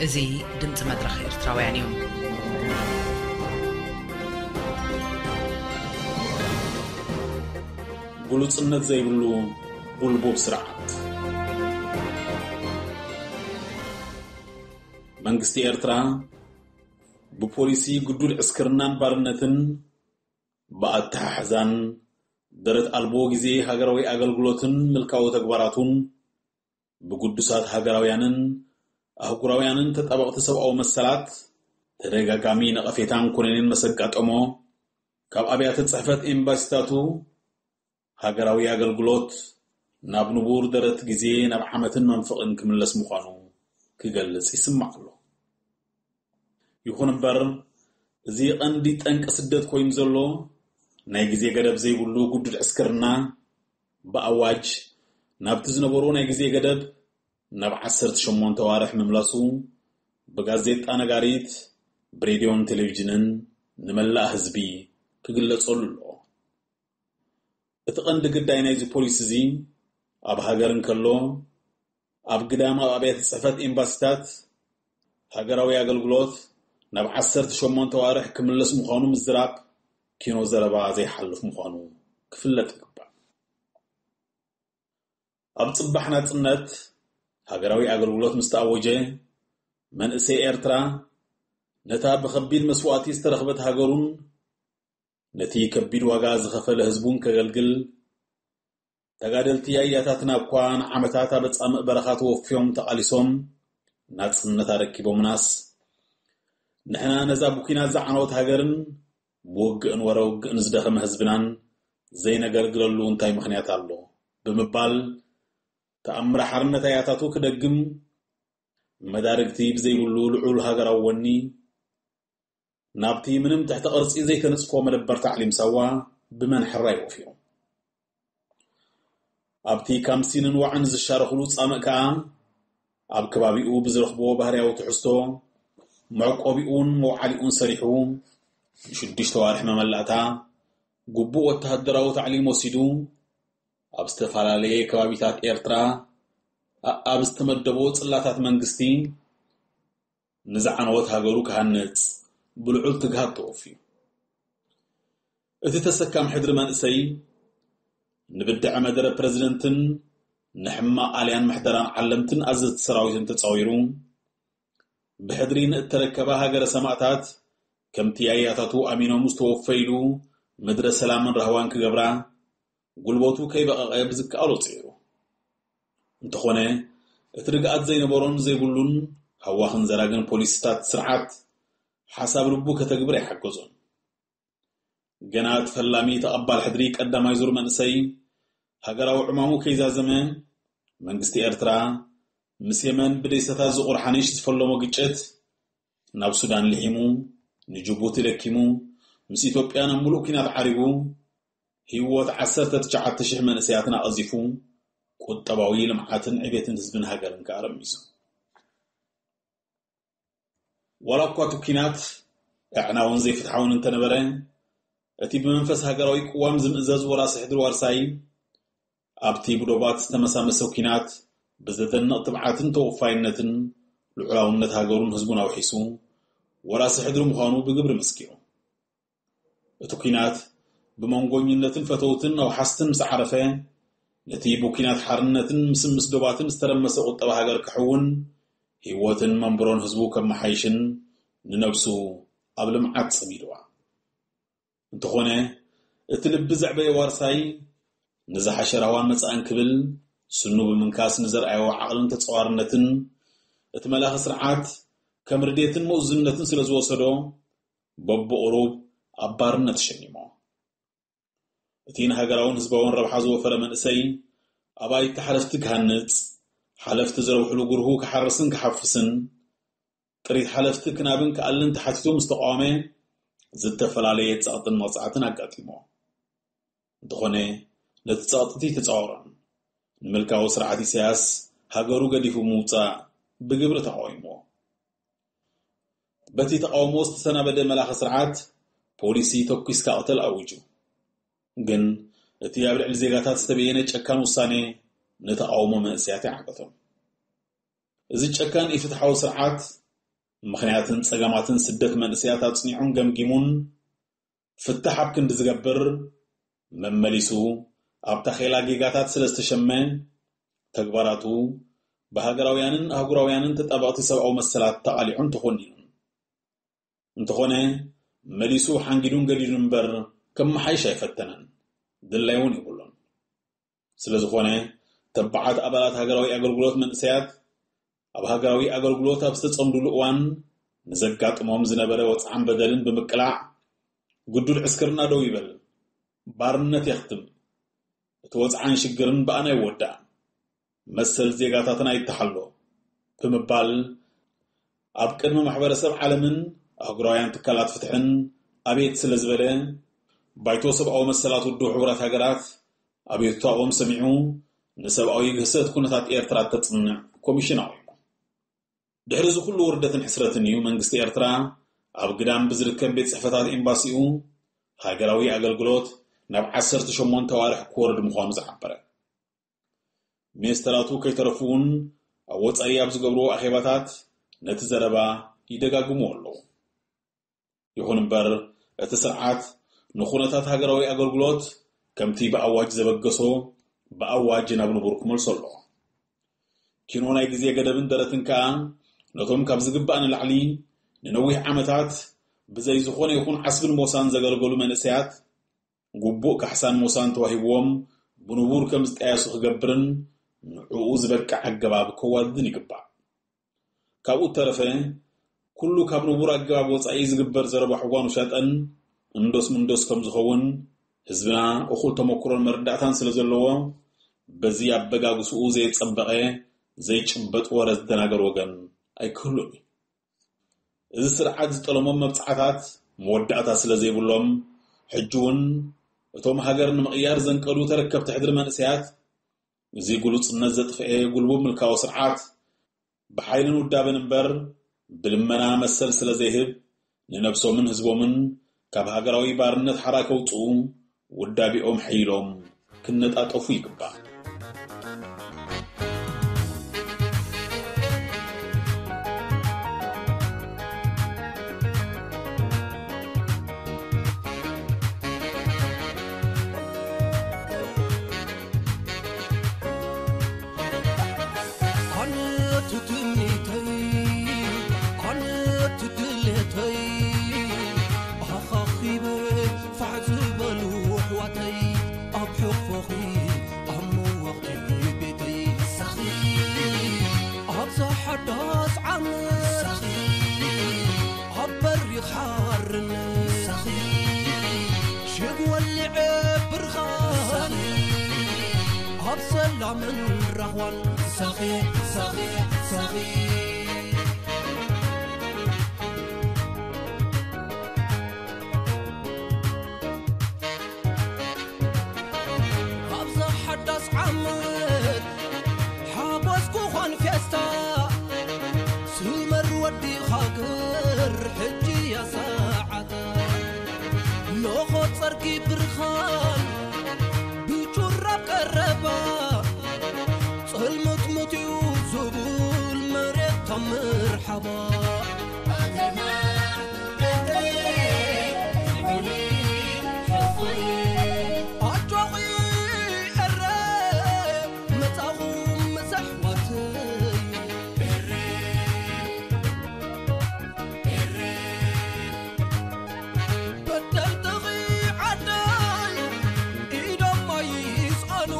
እዚ ድምፂ መድረኽ ኤርትራውያን እዩ። ግሉጽነት ዘይብሉ ጉልቡብ ስርዓት። መንግስቲ ኤርትራ ብፖሊሲ ግዱድ ዕስክርናን ባርነትን፣ ብኣተሓሕዛን ደረት ኣልቦ ግዜ ሃገራዊ ኣገልግሎትን ምልካዊ ተግባራቱን፣ ብግዱሳት ሃገራውያንን ኣህጉራውያንን ተጣበቕቲ ሰብኣዊ መሰላት ተደጋጋሚ ነቐፌታን ኩነኔን መሰጋጠሞ፣ ካብ ኣብያተ ጽሕፈት ኤምባሲታቱ ሃገራዊ ኣገልግሎት ናብ ንቡር ደረት ግዜ ናብ ዓመትን መንፍቕን ክምለስ ምዃኑ ክገልጽ ይስማዕ ኣሎ። ይኹን እምበር፣ እዚ ቀንዲ ጠንቂ ስደት ኮይኑ ዘሎ ናይ ግዜ ገደብ ዘይብሉ ግዱድ ዕስክርና፣ ብኣዋጅ ናብቲ ዝነበሮ ናይ ግዜ ገደብ ናብ ዓሰርተ ሸሞንተ ኣዋርሕ ምምላሱ ብጋዜጣ ነጋሪት፣ ብሬድዮን ቴሌቪዥንን ንመላእ ህዝቢ ክግለጸሉ ኣሎ። እቲ ቀንዲ ግዳይ ናይዚ ፖሊሲ እዚ ኣብ ሃገር እንከሎ ኣብ ግዳም ኣብ ኣብያተ ጽሕፈት ኤምባሲታት ሃገራዊ ኣገልግሎት ናብ ዓሰርተ ሸሞንተ ኣዋርሕ ክምለስ ምዃኑ ምዝራብ ኪኖ ዘረባ ዘይሓልፍ ምዃኑ ክፍለጥ ይግባእ። ኣብ ጽባሕ ናጽነት ሃገራዊ ኣገልግሎት ምስ ተኣወጀ፣ መንእሰይ ኤርትራ ነታ ብኸቢድ መስዋእቲ ዝተረኽበት ሃገሩን ነቲ ከቢድ ዋጋ ዝኸፈለ ህዝቡን ከገልግል፣ ተጋደልቲ ኣያታትና እኳ ንዓመታት ኣብ ኣጻምእ በረኻ ተወፍዮም ተቓሊሶም ናጽነት ኣረኪቦምናስ፣ ንሕና ነዛ ብኲናት ዝዓነወት ሃገርን ብውግእን ወረ ውግእን ዝደኸመ ህዝብናን ዘይነገልግለሉ እንታይ ምኽንያት ኣሎ? ብምባል ተኣምረ ሓርነት ኣያታቱ ክደግም፣ መዳርግቲ ብዘይብሉ ልዑል ሃገራዊ ወኒ፣ ናብቲ ምንም ትሕተ ቅርጺ ዘይተነጽፎ መደበር ታዕሊም ሳዋ ብመን ሕራይ ወፍዮም። ኣብቲ ካምሲንን ዋዕን ዝሻረኽሉ ጻምእ ከኣ፣ ኣብ ከባቢኡ ብዝረኽቦ ባህርያዊ ትሕዝቶ፣ መዕቆቢኡን መውዓሊኡን ሰሪሑ፣ ንሽዱሽተ ዋርሒ መመላእታ፣ ግቡእ ወተሃደራዊ ታዕሊም ወሲዱ፣ ኣብ ዝተፈላለየ ከባቢታት ኤርትራ፣ ኣብ ዝተመደቦ ጽላታት መንግስቲ፣ ንዝዓነወት ሃገሩ ክሃንጽ ብልዑል ትግሃት ተወፍዩ። እቲ ተሰካም ሕድሪ መንእሰይ፣ ንብድዐ መደረ ፕረዚደንትን ንሕማቕ ኣልያን ምሕደራን ዓለምትን ኣዘዝቲ ሰራዊትን ተጻዊሩ፣ ብሕድሪ ንእተረከባ ሃገረ ሰማእታት፣ ከምቲ ኣያታቱ ኣሚኖም ዝተወፈይሉ ምድረ ሰላምን ራህዋን ክገብራ፣ ጉልበቱ ከይበቐቐ ብዝከኣሎ ጽዒሩ። እንተኾነ፣ እቲ ርግኣት ዘይነበሮን ዘይብሉን ሃዋኽን ዘራግን ፖሊሲታት ስርዓት፣ ሓሳብ ልቡ ከተግብር ኣይሓገዞን። ገና እቲ ፈላሚ ተቐባል ሕድሪ ቀዳማይ ዙር መንእሰይ፣ ሃገራዊ ዕማሙ ከይዛዘመ፣ መንግስቲ ኤርትራ፣ ምስ የመን ብደይሰታት ዝቑር ሓኒሽ ዝፈለሞ ግጭት፣ ናብ ሱዳን ልሒሙ፣ ንጅቡቲ ለኪሙ፣ ምስ ኢትዮጵያ ናብ ምሉእ ኲናት ዓሪጉ፣ ህይወት ዓሰርተ ትሽዓተ ሽሕ መንእሰያትን ኣቐዚፉ፣ ቁጠባዊ ልምዓትን ዕቤትን ህዝብን ሃገርን ከኣ ረሚሱ። ዋላ እኳ እቲ ኲናት ኣዕናውን ዘይፍትሓውን እንተነበረ፣ እቲ ብመንፈስ ሃገራዊ ቅዋም ዝምእዘዝ ወራሲ ሕድሪ ዋርሳይ፣ ኣብቲ ብዶባት ዝተመሳመሰ ኲናት ብዘደንቕ ትብዓትን ተወፋይነትን ልዑላውነት ሃገሩን ህዝቡን ኣውሒሱ፣ ወራሲ ሕድሪ ምዃኑ ብግብሪ መስኪሩ። እቲ ኲናት ብመንጎኝነትን ፈተውትን ኣውሓስትን ምስ ዓረፈ፣ ነቲ ብኲናት ሓርነትን ምስምስ ዶባትን ዝተረመሰ ቁጠባ ሃገር ክሕውን፣ ህይወትን መንብሮን ህዝቡ ከመሓይሽን ንነብሱ ኣብ ልምዓት ጸሚድዋ። እንተኾነ፣ እቲ ልቢ ዘዕበየ ዋርሳይ፣ ንዝሓሸ ራህዋን መጻእን ክብል፣ ስኑ ብምንካስ ንዘርኣዮ ዓቕልን ተጸዋርነትን፣ እቲ መላኺ ስርዓት ከም ርድየትን ምእዙዝነትን ስለ ዝወሰዶ፣ በብቑሩብ ኣብ ባርነት ተሸሚሞ። እቲ ንሃገራውን ህዝባውን ረብሓ ዝወፈረ መንእሰይ፣ ኣባይቲ ሓለፍቲ ክሃንጽ፣ ሓለፍቲ ዝረብሕሉ ግርሁ ክሓርስን ክሓፍስን፣ ጥሪት ሓለፍቲ ክናብን ክኣልን ተሓቲቱ ምስ ተቃወመ፣ ዝተፈላለየ ጸቕጥን መቕጻዕትን ኣጋጢሞ። እንተኾነ፣ ነቲ ጸቕጢ ተጻወሮን ንምልካዊ ስርዓት ኢሳያስ ሃገሩ ገዲፉ ምውጻእ ብግብሪ ተቃዊምዎ። በቲ ተቃውሞ ዝተሰናበደ መላኺ ስርዓት፣ ፖሊሲ ተኲስካ ቅተል ኣዊጁ። ግን እቲ ኣብ ልዕሊ ዜጋታት ዝተበየነ ጨካን ውሳኔ ንተቃውሞ መንእሰያት ይዓገቶም። እዚ ጨካን ኢፍትሓዊ ስርዓት ምኽንያትን ጸገማትን ስደት መንእሰያት ኣጽኒዑን ገምጊሙን ፍታሕ ኣብ ክንዲ ዝገብር፣ መመሊሱ ኣብ ታኼላ ጌጋታት ስለ ዝተሸመ፣ ተግባራቱ ብሃገራውያንን ኣህጉራውያንን ተጣበቕቲ ሰብኣዊ መሰላት ተቓሊዑን ተኾኒኑን። እንተኾነ፣ መሊሱ ሓንጊዱን ገዲዱን እምበር፣ ከመሓይሽ ኣይፈተነን። ድላይ እውን የብሉን። ስለ ዝኾነ፣ ተባዓት ኣባላት ሃገራዊ ኣገልግሎት መንእሰያት፣ ኣብ ሃገራዊ ኣገልግሎት ኣብ ዝተጸምዱሉ እዋን፣ ንዘጋጥሞም ዝነበረ ወጽዓን በደልን ብምቅላዕ፣ ግዱድ ዕስክርና ደው ይበል፣ ባርነት የኽትም፣ እቲ ወጽዓን ሽግርን ብኣና ይወዳእ፣ መሰል ዜጋታትና ይተሓሎ ብምባል፣ ኣብ ቅድሚ ማሕበረሰብ ዓለምን ኣህጉራውያን ትካላት ፍትሕን ኣቤት ስለ ዝበለ፣ ባይቶ ሰብኣዊ መሰላት ውድብ ሕቡራት ሃገራት ኣቤቱታኦም ሰሚዑ፣ ንሰብኣዊ ግህሰት ኩነታት ኤርትራ እተጽንዕ ኮሚሽን ኣቑሙ። ድሕሪ እዚ ኩሉ ውርደትን ሕስረትን እዩ መንግስቲ ኤርትራ ኣብ ግዳም ብዝርከብ ቤት ጽሕፈታት ኤምባሲኡ ሃገራዊ ኣገልግሎት ናብ ዓሰርተ ሸሞንተ ኣዋርሕ ክወርድ ምዃኑ ዝሓበረ። ሚኒስተራቱ ከይተረፉ እውን ኣብ ወጻኢ ኣብ ዝገብርዎ ኣኼባታት ነቲ ዘረባ ይደጋግምዎ ኣለዉ። ይኹን እምበር፣ እቲ ስርዓት ንኹነታት ሃገራዊ ኣገልግሎት ከምቲ ብኣዋጅ ዘበገሶ ብኣዋጅ ናብ ንቡር ክመልሶ ኣለዎ። ኪኖ ናይ ግዜ ገደብን ደረትን ከኣ ነቶም ካብ ዝግባእ ንላዕሊ ንነዊሕ ዓመታት ብዘይ ዝኾነ ይኹን ዓስብን ሞሳን ዘገልገሉ መንእሰያት ግቡእ ካሕሳን ሞሳን ተዋሂብዎም ብንቡር ከም ዝጣየሱ ክገብርን ንዕኡ ዝበቅዕ ኣገባብ ከዋድድን ይግባእ። ካብኡ እተረፈ፣ ኩሉ ካብ ንቡር ኣገባብ ወጻኢ ዝግበር ዘረባ ሕዋን ውሻጠን እንዶስ ምንዶስ ከም ዝኸውን ህዝብና እኹል ተመኩሮን መረዳእታን ስለ ዘለዎ፣ በዚ ኣበጋግስኡ ዘየጸበቐ ዘይጭበጥ ወረ ዝደናገር ወገን ኣይክህሉን እዩ። እዚ ስርዓት ዝጠለሞም መብጽዓታት መወዳእታ ስለ ዘይብሎም፣ ሕጂ እውን እቶም ሃገር ንምቕያር ዘንቀዱ ተረከብቲ ሕድሪ መንእሰያት፣ እዚ ግሉጽነት ዘጥፍኤ ጉልቡብ ምልካዊ ስርዓት፣ ብሓይልን ውዳበን እምበር ብልመና መሰል ስለ ዘይህብ፣ ንነብሶምን ህዝቦምን ካብ ሃገራዊ ባርነት ሓራ ከውጽኡ ውዳቤኦም ሐይሎም ክነጣጠፉ ይግባእ። ኣነ እቲ ትምኒተይ፣ ኣነ እቲ ድሌተይ፣ ኣኻኺበ ፋሕ ዝበሉ ኣሕዋተይ፣ ኣብ ሕቕፎኺ ኣብ መወቕቲ ቤተይ ሳኺ፣ ኣብዛ ሓዳስ ዓመት ሳኺ፣ ኣብ በሪኽ ሓርነት ሳኺ፣ ሽግ ወሊዐ ብርኻን ሳኺ፣ ኣብ ሰላምን ራህዋን ሳኺ፣ ሳኺ፣ ሳኺ። ኣብዛ ሓዳስ ዓመት ሓጎስ ክኾን ፌስታ፣ ስመር ወዲኻ ገር ሕጂ እያ ሰዓታ። ኖኾ ጸርጊ ብርኻን ብጩራብ ቀረባ፣ ጸልመት መትዩ ዝብል መሬት ታምር ሓባ። ኣጆኺ ኤረ፣ መጻኹ ምስ ኣሕዋተይ። በደልትኺ ዓደይ፣ ኢዶም ኣይስኣኑ።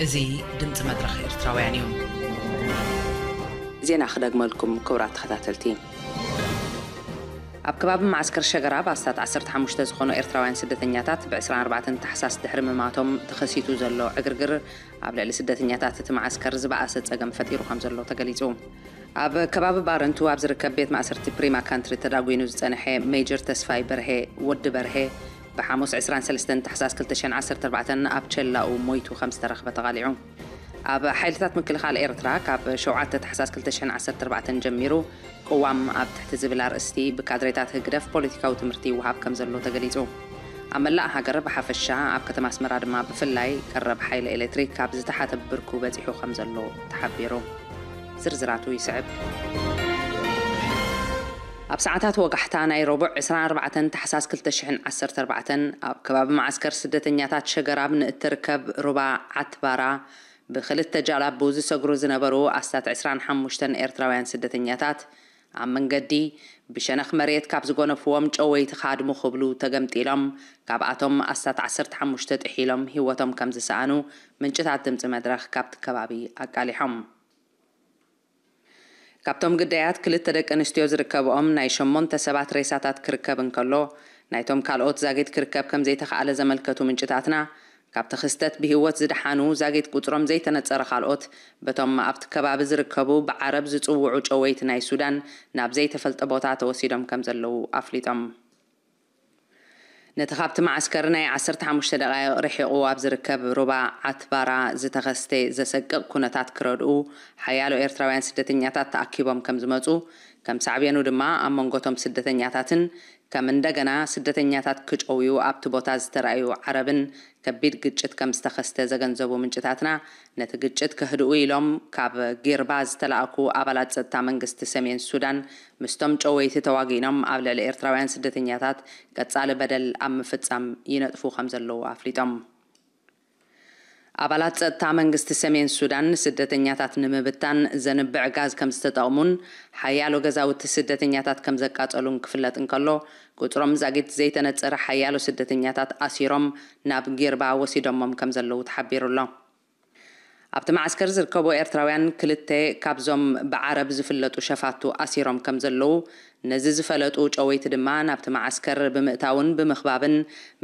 እዚ ድምፂ መድረኽ ኤርትራውያን እዩ። ዜና ክደግመልኩም ክቡራት ተኸታተልቲ። ኣብ ከባቢ መዓስከር ሸገራብ ኣስታት ዓሰርተ ሓሙሽተ ዝኾኑ ኤርትራውያን ስደተኛታት ብ ዕስራን ኣርባዕተን ታሕሳስ ድሕሪ ምማቶም ተኸሲቱ ዘሎ ዕግርግር ኣብ ልዕሊ ስደተኛታት እቲ መዓስከር ዝበኣሰ ጸገም ፈጢሩ ከም ዘሎ ተገሊጹ። ኣብ ከባቢ ባረንቱ ኣብ ዝርከብ ቤት ማእሰርቲ ፕሪማ ካንትሪ ተዳጒኑ ዝጸንሐ ሜጀር ተስፋይ በርሄ፣ ወዲ በርሄ፣ ብሓሙስ ዕስራን ሰለስተን ታሕሳስ ክልተ ሽሕን ዓሰርተ ኣርባዕተን ኣብ ቸላኡ ሞይቱ ከም ዝተረኽበ ተቓሊዑ። ኣብ ሓይልታት ምክልኻል ኤርትራ ካብ ሸውዓተ ታሕሳስ ክልተ ሽሕን ዓሰርተ ኣርባዕተን ጀሚሩ ቅዋም ኣብ ትሕቲ ዝብል ኣርእስቲ ብካድሬታት ህግደፍ ፖለቲካዊ ትምህርቲ ይወሃብ ከም ዘሎ ተገሊጹ። ኣብ መላእ ሃገር ብሓፈሻ ኣብ ከተማ ኣስመራ ድማ ብፍላይ ቀረብ ሓይሊ ኤሌክትሪክ ካብ ዝተሓተ ብርኩ በጺሑ ከም ዘሎ ተሓቢሩ። ዝርዝራቱ ይስዕብ። ኣብ ሰዓታት ወጋሕታ ናይ ረቡዕ ዕስራን ኣርባዕተን ታሕሳስ ክልተ ሽሕን ዓሰርተ ኣርባዕተን ኣብ ከባቢ መዓስከር ስደተኛታት ሸገራብ ንእትርከብ ሩባ ዓትባራ ብኽልተ ጃላቡ ዝሰግሩ ዝነበሩ ኣስታት ዕስራን ሓሙሽተን ኤርትራውያን ስደተኛታት ኣብ መንገዲ ብሸነኽ መሬት ካብ ዝጎነፍዎም ጨወይቲ ክሃድሙ ክብሉ ተገምጢሎም፣ ካብኣቶም ኣስታት ዓሰርተ ሓሙሽተ ጥሒሎም ህይወቶም ከም ዝሰኣኑ ምንጭታት ድምፂ መድረኽ ካብቲ ከባቢ ኣቃሊሖም። ካብቶም ግዳያት ክልተ ደቂ ኣንስትዮ ዝርከብኦም ናይ ሸሞንተ ሰባት ሬሳታት ክርከብ እንከሎ፣ ናይቶም ካልኦት ዛጊት ክርከብ ከም ዘይተኻእለ ዘመልከቱ ምንጭታትና፣ ካብቲ ክስተት ብህይወት ዝደሓኑ ዛጊት ቁጽሮም ዘይተነጸረ ካልኦት፣ በቶም ኣብቲ ከባቢ ዝርከቡ ብዓረብ ዝጽውዑ ጨወይቲ ናይ ሱዳን ናብ ዘይተፈልጠ ቦታ ተወሲዶም ከም ዘለዉ ኣፍሊጦም። ነቲ ካብቲ መዓስከር ናይ ዓሰርተ ሓሙሽተ ደቓይቕ ርሒቑ ኣብ ዝርከብ ሩባ ዓትባራ ዝተኸስተ ዘሰቅቕ ኩነታት ክረድኡ ሓያሎ ኤርትራውያን ስደተኛታት ተኣኪቦም ከም ዝመጹ፣ ከም ሳዕቤኑ ድማ ኣብ መንጎቶም ስደተኛታትን ከም እንደገና ስደተኛታት ክጨውዩ ኣብቲ ቦታ ዝተራእዩ ዓረብን ከቢድ ግጭት ከም ዝተኸስተ ዘገንዘቡ ምንጭታትና፣ ነቲ ግጭት ከህድኡ ኢሎም ካብ ጊርባ ዝተላእኩ ኣባላት ጸጥታ መንግስቲ ሰሜን ሱዳን ምስቶም ጨወይቲ ተዋጊኖም ኣብ ልዕሊ ኤርትራውያን ስደተኛታት ቀጻሊ በደል ኣብ ምፍጻም ይነጥፉ ከም ዘለዉ ኣፍሊጦም። ኣባላት ጸጥታ መንግስቲ ሰሜን ሱዳን ንስደተኛታት ንምብታን ዘንብዕ ጋዝ ከም ዝተጠቕሙን ሓያሎ ገዛውቲ ስደተኛታት ከም ዘቃጸሉን ክፍለጥ እንከሎ፣ ቁጽሮም ዛጊት ዘይተነጸረ ሓያሎ ስደተኛታት ኣሲሮም ናብ ጊርባ ወሲዶሞም ከም ዘለዉ ተሓቢሩ ኣሎ። ኣብቲ መዓስከር ዝርከቡ ኤርትራውያን ክልተ ካብዞም ብዓረብ ዝፍለጡ ሸፋቱ ኣሲሮም ከም ዘለዉ፣ ነዚ ዝፈለጡ ጨወይቲ ድማ ናብቲ መዓስከር ብምእታውን ብምኽባብን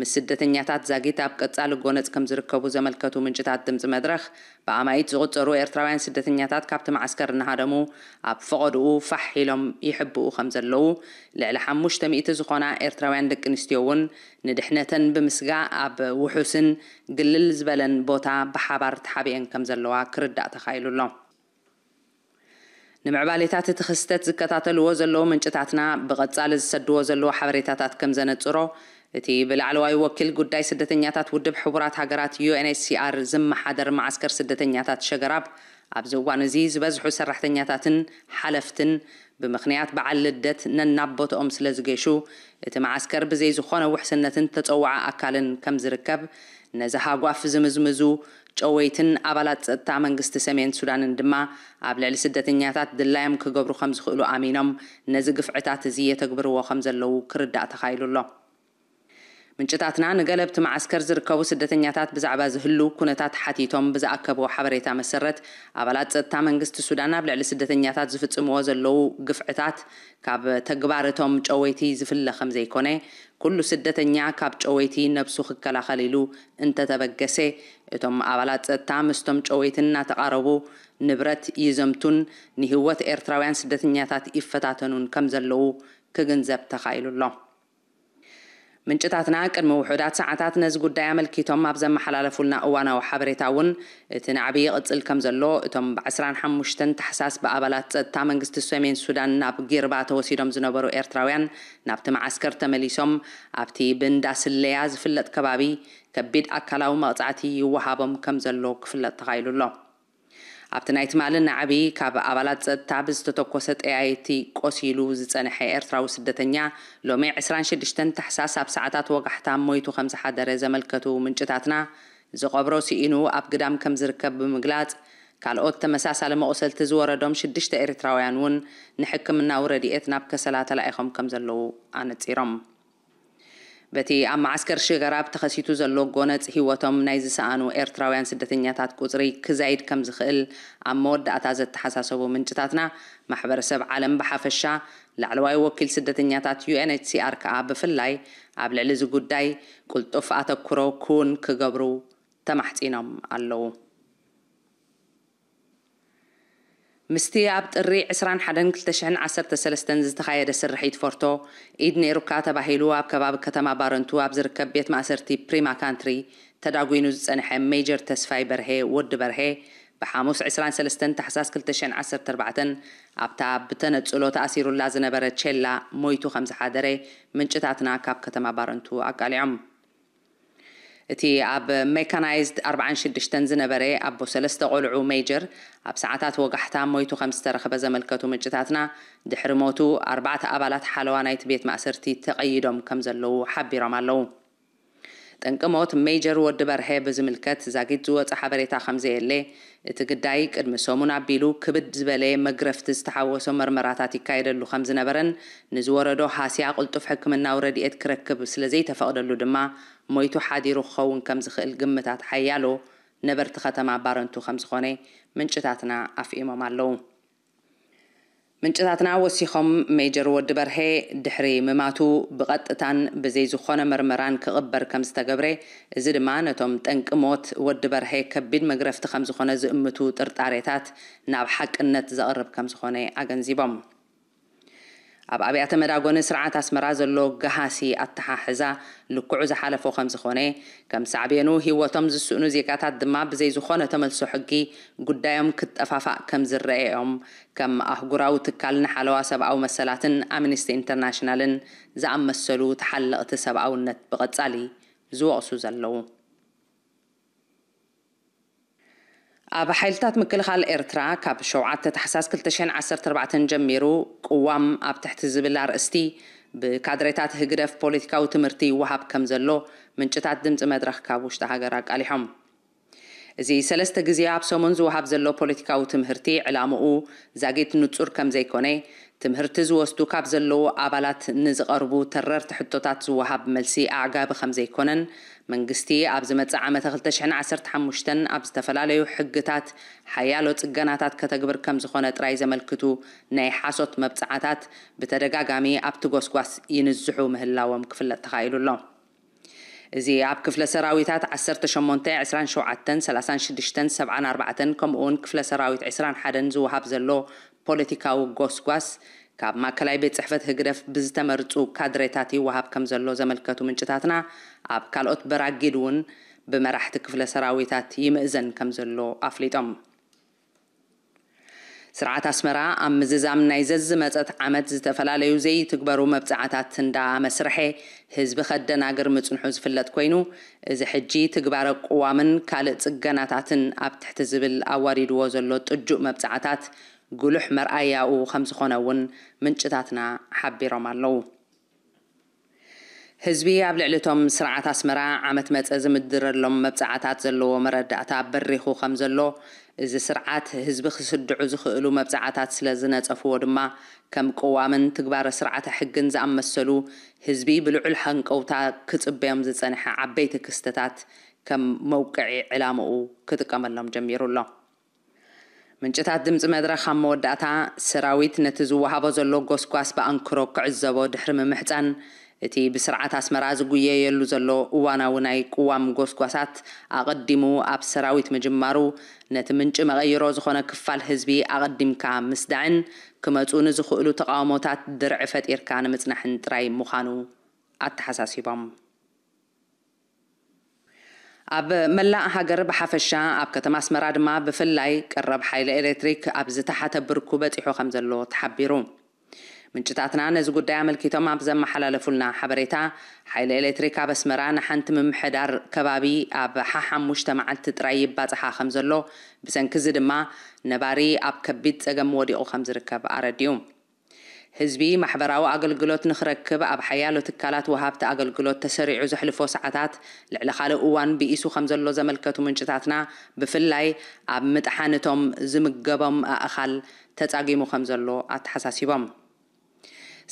ምስ ስደተኛታት ዛጊት ኣብ ቀጻሊ ጎነጽ ከም ዝርከቡ ዘመልከቱ ምንጭታት ድምጺ መድረኽ፣ ብኣማኢት ዝቑጸሩ ኤርትራውያን ስደተኛታት ካብቲ መዓስከር እናሃደሙ ኣብ ፈቐድኡ ፋሕ ኢሎም ይሕብኡ ከም ዘለዉ፣ ልዕሊ ሓሙሽተ ሚእቲ ዝኾና ኤርትራውያን ደቂ ኣንስትዮ እውን ንድሕነተን ብምስጋእ ኣብ ውሑስን ግልል ዝበለን ቦታ ብሓባር ተሓቢአን ከም ዘለዋ ክርዳእ ተኻኢሉ ኣሎ። ንምዕባሌታት እቲ ክስተት ዝከታተልዎ ዘለዉ ምንጭታትና ብቐጻሊ ዝሰድዎ ዘለዉ ሓበሬታታት ከም ዘነጽሮ፣ እቲ ብላዕለዋይ ወኪል ጉዳይ ስደተኛታት ውድብ ሕቡራት ሃገራት ዩ ኤን ኤች ሲ ኣር ዝመሓደር መዓስከር ስደተኛታት ሸገራብ ኣብዚ እዋን እዚ ዝበዝሑ ሰራሕተኛታትን ሓለፍትን ብምኽንያት በዓል ልደት ነናብ ቦትኦም ስለ ዝገሹ፣ እቲ መዓስከር ብዘይ ዝኾነ ውሕስነትን ተጸዋዒ ኣካልን ከም ዝርከብ፣ ነዚ ሃጓፍ ዝምዝምዙ ጨወይትን ኣባላት ጸጥታ መንግስቲ ሰሜን ሱዳንን ድማ ኣብ ልዕሊ ስደተኛታት ድላዮም ክገብሩ ከም ዝኽእሉ ኣሚኖም ነዚ ግፍዕታት እዚ የተግብርዎ ከም ዘለዉ ክርዳእ ተኻኢሉ ኣሎ። ምንጭታትና ንገለ ኣብቲ መዓስከር ዝርከቡ ስደተኛታት ብዛዕባ ዝህሉ ኩነታት ሓቲቶም ብዝኣከብዎ ሓበሬታ መሰረት፣ ኣባላት ጸጥታ መንግስቲ ሱዳን ኣብ ልዕሊ ስደተኛታት ዝፍጽምዎ ዘለዉ ግፍዕታት ካብ ተግባር እቶም ጨወይቲ ዝፍለ ከም ዘይኮነ፣ ኩሉ ስደተኛ ካብ ጨወይቲ ነብሱ ክከላኸል ኢሉ እንተተበገሰ፣ እቶም ኣባላት ጸጥታ ምስቶም ጨወይቲ እናተቓረቡ ንብረት ይዘምቱን ንህይወት ኤርትራውያን ስደተኛታት ይፈታተኑን ከም ዘለዉ ክግንዘብ ተኻኢሉ ኣሎ። ምንጭታትና ቅድሚ ውሑዳት ሰዓታት ነዚ ጉዳይ ኣመልኪቶም ኣብ ዘመሓላለፉልና እዋናዊ ሓበሬታ እውን፣ እቲ ናዕቢ ይቕጽል ከም ዘሎ፣ እቶም ብ ዕስራን ሓሙሽተን ታሕሳስ ብኣባላት ጸጥታ መንግስቲ ሰሜን ሱዳን ናብ ጊርባ ተወሲዶም ዝነበሩ ኤርትራውያን ናብቲ መዓስከር ተመሊሶም ኣብቲ ብእንዳ ስለያ ዝፍለጥ ከባቢ ከቢድ ኣካላዊ መቕጻዕቲ ይወሃቦም ከም ዘሎ ክፍለጥ ተኻኢሉ ኣሎ። ኣብቲ ናይ ትማሊ ናዕቢ ካብ ኣባላት ጸጥታ ብዝተተኮሰ ጠያይቲ ቆሲሉ ዝጸንሐ ኤርትራዊ ስደተኛ ሎሚ ዕስራን ሽዱሽተን ታሕሳስ ኣብ ሰዓታት ወጋሕታ ሞይቱ ከም ዝሓደረ ዘመልከቱ ምንጭታትና፣ ዝቐብሮ ስኢኑ ኣብ ግዳም ከም ዝርከብ ብምግላጽ፣ ካልኦት ተመሳሳሊ መቑሰልቲ ዝወረዶም ሽዱሽተ ኤርትራውያን እውን ንሕክምናዊ ረድኤት ናብ ከሰላ ተላኢኾም ከም ዘለዉ ኣነጺሮም። በቲ ኣብ መዓስከር ሽገራብ ተኸሲቱ ዘሎ ጎነጽ ህይወቶም ናይ ዝሰኣኑ ኤርትራውያን ስደተኛታት ቁጽሪ ክዛይድ ከም ዝኽእል ኣብ መወዳእታ ዘተሓሳሰቡ ምንጭታትና፣ ማሕበረሰብ ዓለም ብሓፈሻ፣ ላዕለዋይ ወኪል ስደተኛታት ዩ ኤን ኤች ሲ ኣር ከኣ ብፍላይ ኣብ ልዕሊ እዚ ጉዳይ ቅልጡፍ ኣተኩሮ ክውን ክገብሩ ተማሕጺኖም ኣለዉ። ምስቲ ኣብ ጥሪ ዕስራን ሓደን ክልተ ሽሕን ዓሰርተ ሰለስተን ዝተኻየደ ስርሒት ፎርቶ፣ ኢድ ነይሩካ ተባሂሉ ኣብ ከባቢ ከተማ ባረንቱ ኣብ ዝርከብ ቤት ማእሰርቲ ፕሪማ ካንትሪ ተዳጒኑ ዝጸንሐ ሜጀር ተስፋይ በርሄ፣ ወዲ በርሄ፣ ብሓሙስ ዕስራን ሰለስተን ታሕሳስ ክልተ ሽሕን ዓሰርተ ኣርባዕተን ኣብታ ብተነጽሎ ተኣሲሩላ ዝነበረ ቼላ ሞይቱ ከም ዝሓደረ ምንጭታትና ካብ ከተማ ባረንቱ ኣቃሊዖም። እቲ ኣብ ሜካናይዝድ ኣርባዓን ሽዱሽተን ዝነበረ ኣቦ ሰለስተ ቆልዑ ሜጀር ኣብ ሰዓታት ወጋሕታ ሞይቱ ከም ዝተረኽበ ዘመልከቱ ምንጭታትና፣ ድሕሪ ሞቱ ኣርባዕተ ኣባላት ሓለዋ ናይቲ ቤት ማእሰርቲ ተቐይዶም ከም ዘለዉ ሓቢሮም ኣለዉ። ጠንቂ ሞት ሜጀር ወዲ በርሀ ብዝምልከት ዛጊት ዝወጸ ሓበሬታ ከም ዘየለ፣ እቲ ግዳይ ቅድሚ ሰሙን ኣቢሉ ክብድ ዝበለ መግረፍቲ ዝተሓወሶ መርመራታት ይካየደሉ ከም ዝነበረን፣ ንዝወረዶ ሃስያ ቅልጡፍ ሕክምናዊ ረድኤት ክረክብ ስለ ዘይተፈቕደሉ ድማ፣ ሞይቱ ሓዲሩ ክኸውን ከም ዝኽእል ግምታት ሓያሎ ነበርቲ ከተማ ባረንቱ ከም ዝኾነ ምንጭታትና ኣፍኢሞም ኣለዉ። ምንጭታትና ወሲኾም፣ ሜጀር ወዲ በርሄ ድሕሪ ምማቱ ብቐጥታን ብዘይ ዝኾነ መርመራን ክቕበር ከም ዝተገብረ፣ እዚ ድማ ነቶም ጠንቂ ሞት ወዲ በርሄ ከቢድ መግረፍቲ ከም ዝኾነ ዝእምቱ ጥርጣሬታት ናብ ሓቅነት ዘቕርብ ከም ዝኾነ ኣገንዚቦም። ኣብ ኣብያተ መዳጎኒ ስርዓት ኣስመራ ዘሎ ገሃሲ ኣተሓሕዛ ልክዑ ዝሓለፎ ከም ዝኾነ፣ ከም ሳዕቤኑ ህይወቶም ዝስእኑ ዜጋታት ድማ ብዘይ ዝኾነ ተመልሶ ሕጊ ጉዳዮም ክጠፋፋእ ከም ዝረኣዮም፣ ከም ኣህጉራዊ ትካል ንሓለዋ ሰብኣዊ መሰላትን ኣምኒስቲ ኢንተርናሽናልን ዝኣመሰሉ ተሓለቕቲ ሰብኣውነት ብቐጻሊ ዝወቕሱ ዘለዉ። ኣብ ሓይልታት ምክልኻል ኤርትራ ካብ ሸውዓተ ታሕሳስ ክልተ ሽሕን ዓሰርተ ኣርባዕተን ጀሚሩ፣ ቅዋም ኣብ ትሕቲ ዝብል ኣርእስቲ ብካድሬታት ህግደፍ ፖለቲካዊ ትምህርቲ ይወሃብ ከም ዘሎ ምንጭታት ድምጺ መድረኽ ካብ ውሽጢ ሃገር ኣቃሊሖም። እዚ ሰለስተ ግዜ ኣብ ሰሙን ዝወሃብ ዘሎ ፖለቲካዊ ትምህርቲ፣ ዕላምኡ ዛጊት ንጹር ከም ዘይኮነ፣ ትምህርቲ ዝወስዱ ካብ ዘለዉ ኣባላት ንዝቐርቡ ተረርቲ ሕቶታት ዝወሃብ መልሲ ኣዕጋቢ ከም ዘይኮነን፣ መንግስቲ ኣብ ዝመጽእ ዓመተ ክልተ ሽሕን ዓሰርተ ሓሙሽተን ኣብ ዝተፈላለዩ ሕግታት ሓያሎ ጽገናታት ከተግብር ከም ዝኾነ ጥራይ ዘመልክቱ ናይ ሓሶት መብጽዓታት ብተደጋጋሚ ኣብቲ ጎስጓስ ይንዝሑ ምህላዎም ክፍለጥ ተኻኢሉ ኣሎ። እዚ ኣብ ክፍለ ሰራዊታት ዓሰርተ ሸሞንተ፣ ዕስራን ሸውዓተን፣ ሰላሳን ሽዱሽተን፣ ሰብዓን ኣርባዕተን፣ ከምኡውን ክፍለ ሰራዊት ዕስራን ሓደን ዝወሃብ ዘሎ ፖለቲካዊ ጎስጓስ፣ ካብ ማእከላይ ቤት ጽሕፈት ህግደፍ ብዝተመርጹ ካድሬታት ይወሃብ ከም ዘሎ ዘመልከቱ ምንጭታትና፣ ኣብ ካልኦት በራጊድ እውን ብመራሕቲ ክፍለ ሰራዊታት ይምእዘን ከም ዘሎ ኣፍሊጦም። ስርዓት ኣስመራ ኣብ ምዝዛም ናይ ዘዝመጸት ዓመት ዝተፈላለዩ ዘይትግበሩ መብጽዓታት እንዳ መስርሐ ህዝቢ ከደናግር ምጽንሑ ዝፍለጥ ኮይኑ፣ እዚ ሕጂ ትግባረ ቅዋምን ካልእ ጽገናታትን ኣብ ትሕቲ ዝብል ኣዋሪድዎ ዘሎ ጥጁእ መብጽዓታት ጉሉሕ መርኣያኡ ከም ዝኾነ እውን ምንጭታትና ሓቢሮም ኣለዉ። ህዝቢ ኣብ ልዕሊ እቶም ስርዓት ኣስመራ ዓመት መጸ ዝምድረሎም መብጽዓታት ዘለዎ መረዳእታ በሪኹ ከም ዘሎ፣ እዚ ስርዓት ህዝቢ ክስድዑ ዝኽእሉ መብጽዓታት ስለ ዝነጸፍዎ ድማ፣ ከም ቅዋምን ትግባረ ስርዓተ ሕግን ዝኣመሰሉ ህዝቢ ብልዑል ሃንቀውታ ክጽበዮም ዝጸንሐ ዓበይቲ ክስተታት ከም መውቅዒ ዕላምኡ ክጥቀመሎም ጀሚሩ ኣሎ። ምንጭታት ድምጺ መድረኽ ኣብ መወዳእታ፣ ሰራዊት ነቲ ዝወሃቦ ዘሎ ጎስጓስ ብኣንክሮ ክዕዘቦ ድሕሪ ምምሕጻን፣ እቲ ብስርዓት ኣስመራ ዝጉየየሉ ዘሎ እዋናዊ ናይ ቅዋም ጎስጓሳት ኣቐዲሙ ኣብ ሰራዊት ምጅማሩ፣ ነቲ ምንጪ መቐይሮ ዝኾነ ክፋል ህዝቢ ኣቐዲምካ ምስዳዕን ክመጹ ንዝኽእሉ ተቓውሞታት ድርዒ ፈጢርካ ንምጽናሕን ጥራይ ምዃኑ ኣተሓሳሲቦም። ኣብ መላእ ሃገር ብሓፈሻ፣ ኣብ ከተማ ኣስመራ ድማ ብፍላይ፣ ቀረብ ሓይሊ ኤሌክትሪክ ኣብ ዝተሓተ ብርኩ በጺሑ ከም ዘሎ ተሓቢሩ። ምንጭታትና ነዚ ጉዳይ ኣመልኪቶም ኣብ ዘመሓላለፉልና ሓበሬታ፣ ሓይሊ ኤሌክትሪክ ኣብ ኣስመራ ንሓንቲ ምምሕዳር ከባቢ ኣብ ሓሓሙሽተ መዓልቲ ጥራይ ይባጽሓ ከም ዘሎ፣ ብሰንኪ እዚ ድማ ነባሪ ኣብ ከቢድ ጸገም ወዲቑ ከም ዝርከብ ኣረዲኡ። ህዝቢ ማሕበራዊ ኣገልግሎት ንኽረክብ ኣብ ሓያሎ ትካላት ወሃብቲ ኣገልግሎት ተሰሪዑ ዘሕልፎ ሰዓታት ልዕሊ ካልእ እዋን ብኢሱ ከም ዘሎ ዘመልከቱ ምንጭታትና፣ ብፍላይ ኣብ ምጥሓን እቶም ዝምገቦም ኣእኻል ተጻጊሙ ከም ዘሎ ኣተሓሳሲቦም።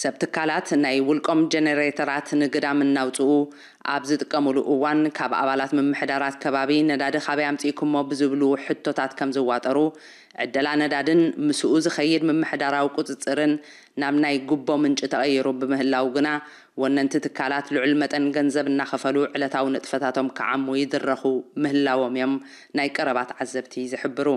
ሰብ ትካላት ናይ ውልቆም ጀነሬተራት ንግዳም እናውፅኡ ኣብ ዝጥቀሙሉ እዋን፣ ካብ ኣባላት ምምሕዳራት ከባቢ ነዳዲ ካበይ ኣምፂእኩሞ ብዝብሉ ሕቶታት ከም ዝዋጠሩ፣ ዕደላ ነዳድን ምስኡ ዝኸይድ ምምሕዳራዊ ቁፅፅርን ናብ ናይ ጉቦ ምንጪ ተቐይሩ ብምህላው ግና፣ ወነንቲ ትካላት ልዑል መጠን ገንዘብ እናኸፈሉ ዕለታዊ ንጥፈታቶም ክዓሙ ይድረኹ ምህላዎም እዮም ናይ ቀረባ ተዓዘብቲ ዝሕብሩ።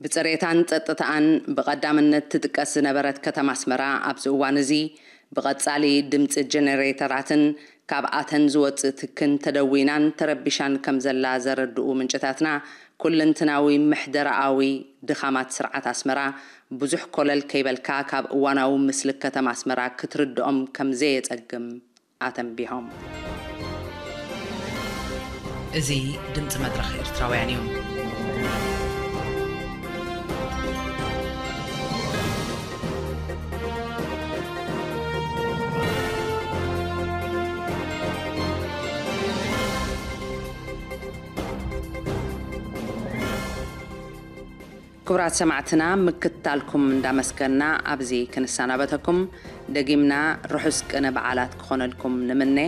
ብፅሬታን ፀጥታኣን ብቐዳምነት ትጥቀስ ዝነበረት ከተማ ኣስመራ፣ ኣብዚ እዋን እዚ ብቐጻሊ ድምፂ ጀነሬተራትን ካብኣተን ዝወፅእ ትክን ተደዊናን ተረቢሻን ከም ዘላ ዘረድኡ ምንጭታትና፣ ኩለንትናዊ ምሕደራኣዊ ድኻማት ስርዓት ኣስመራ ብዙሕ ኮለል ከይበልካ ካብ እዋናዊ ምስሊ ከተማ ኣስመራ ክትርድኦም ከም ዘየፀግም ኣተንቢሆም። እዚ ድምፂ መድረኽ ኤርትራውያን እዩ። ክቡራት ሰማዕትና፣ ምክትታልኩም እንዳመስገና ኣብዚ ክንሰናበተኩም፣ ደጊምና ርሑስ ቅነ በዓላት ክኾነልኩም ንምነ።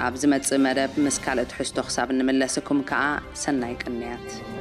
ኣብ ዝመጽእ መደብ ምስ ካልእ ትሕዝቶ ክሳብ እንምለስኩም ከኣ ሰናይ ቅንያት።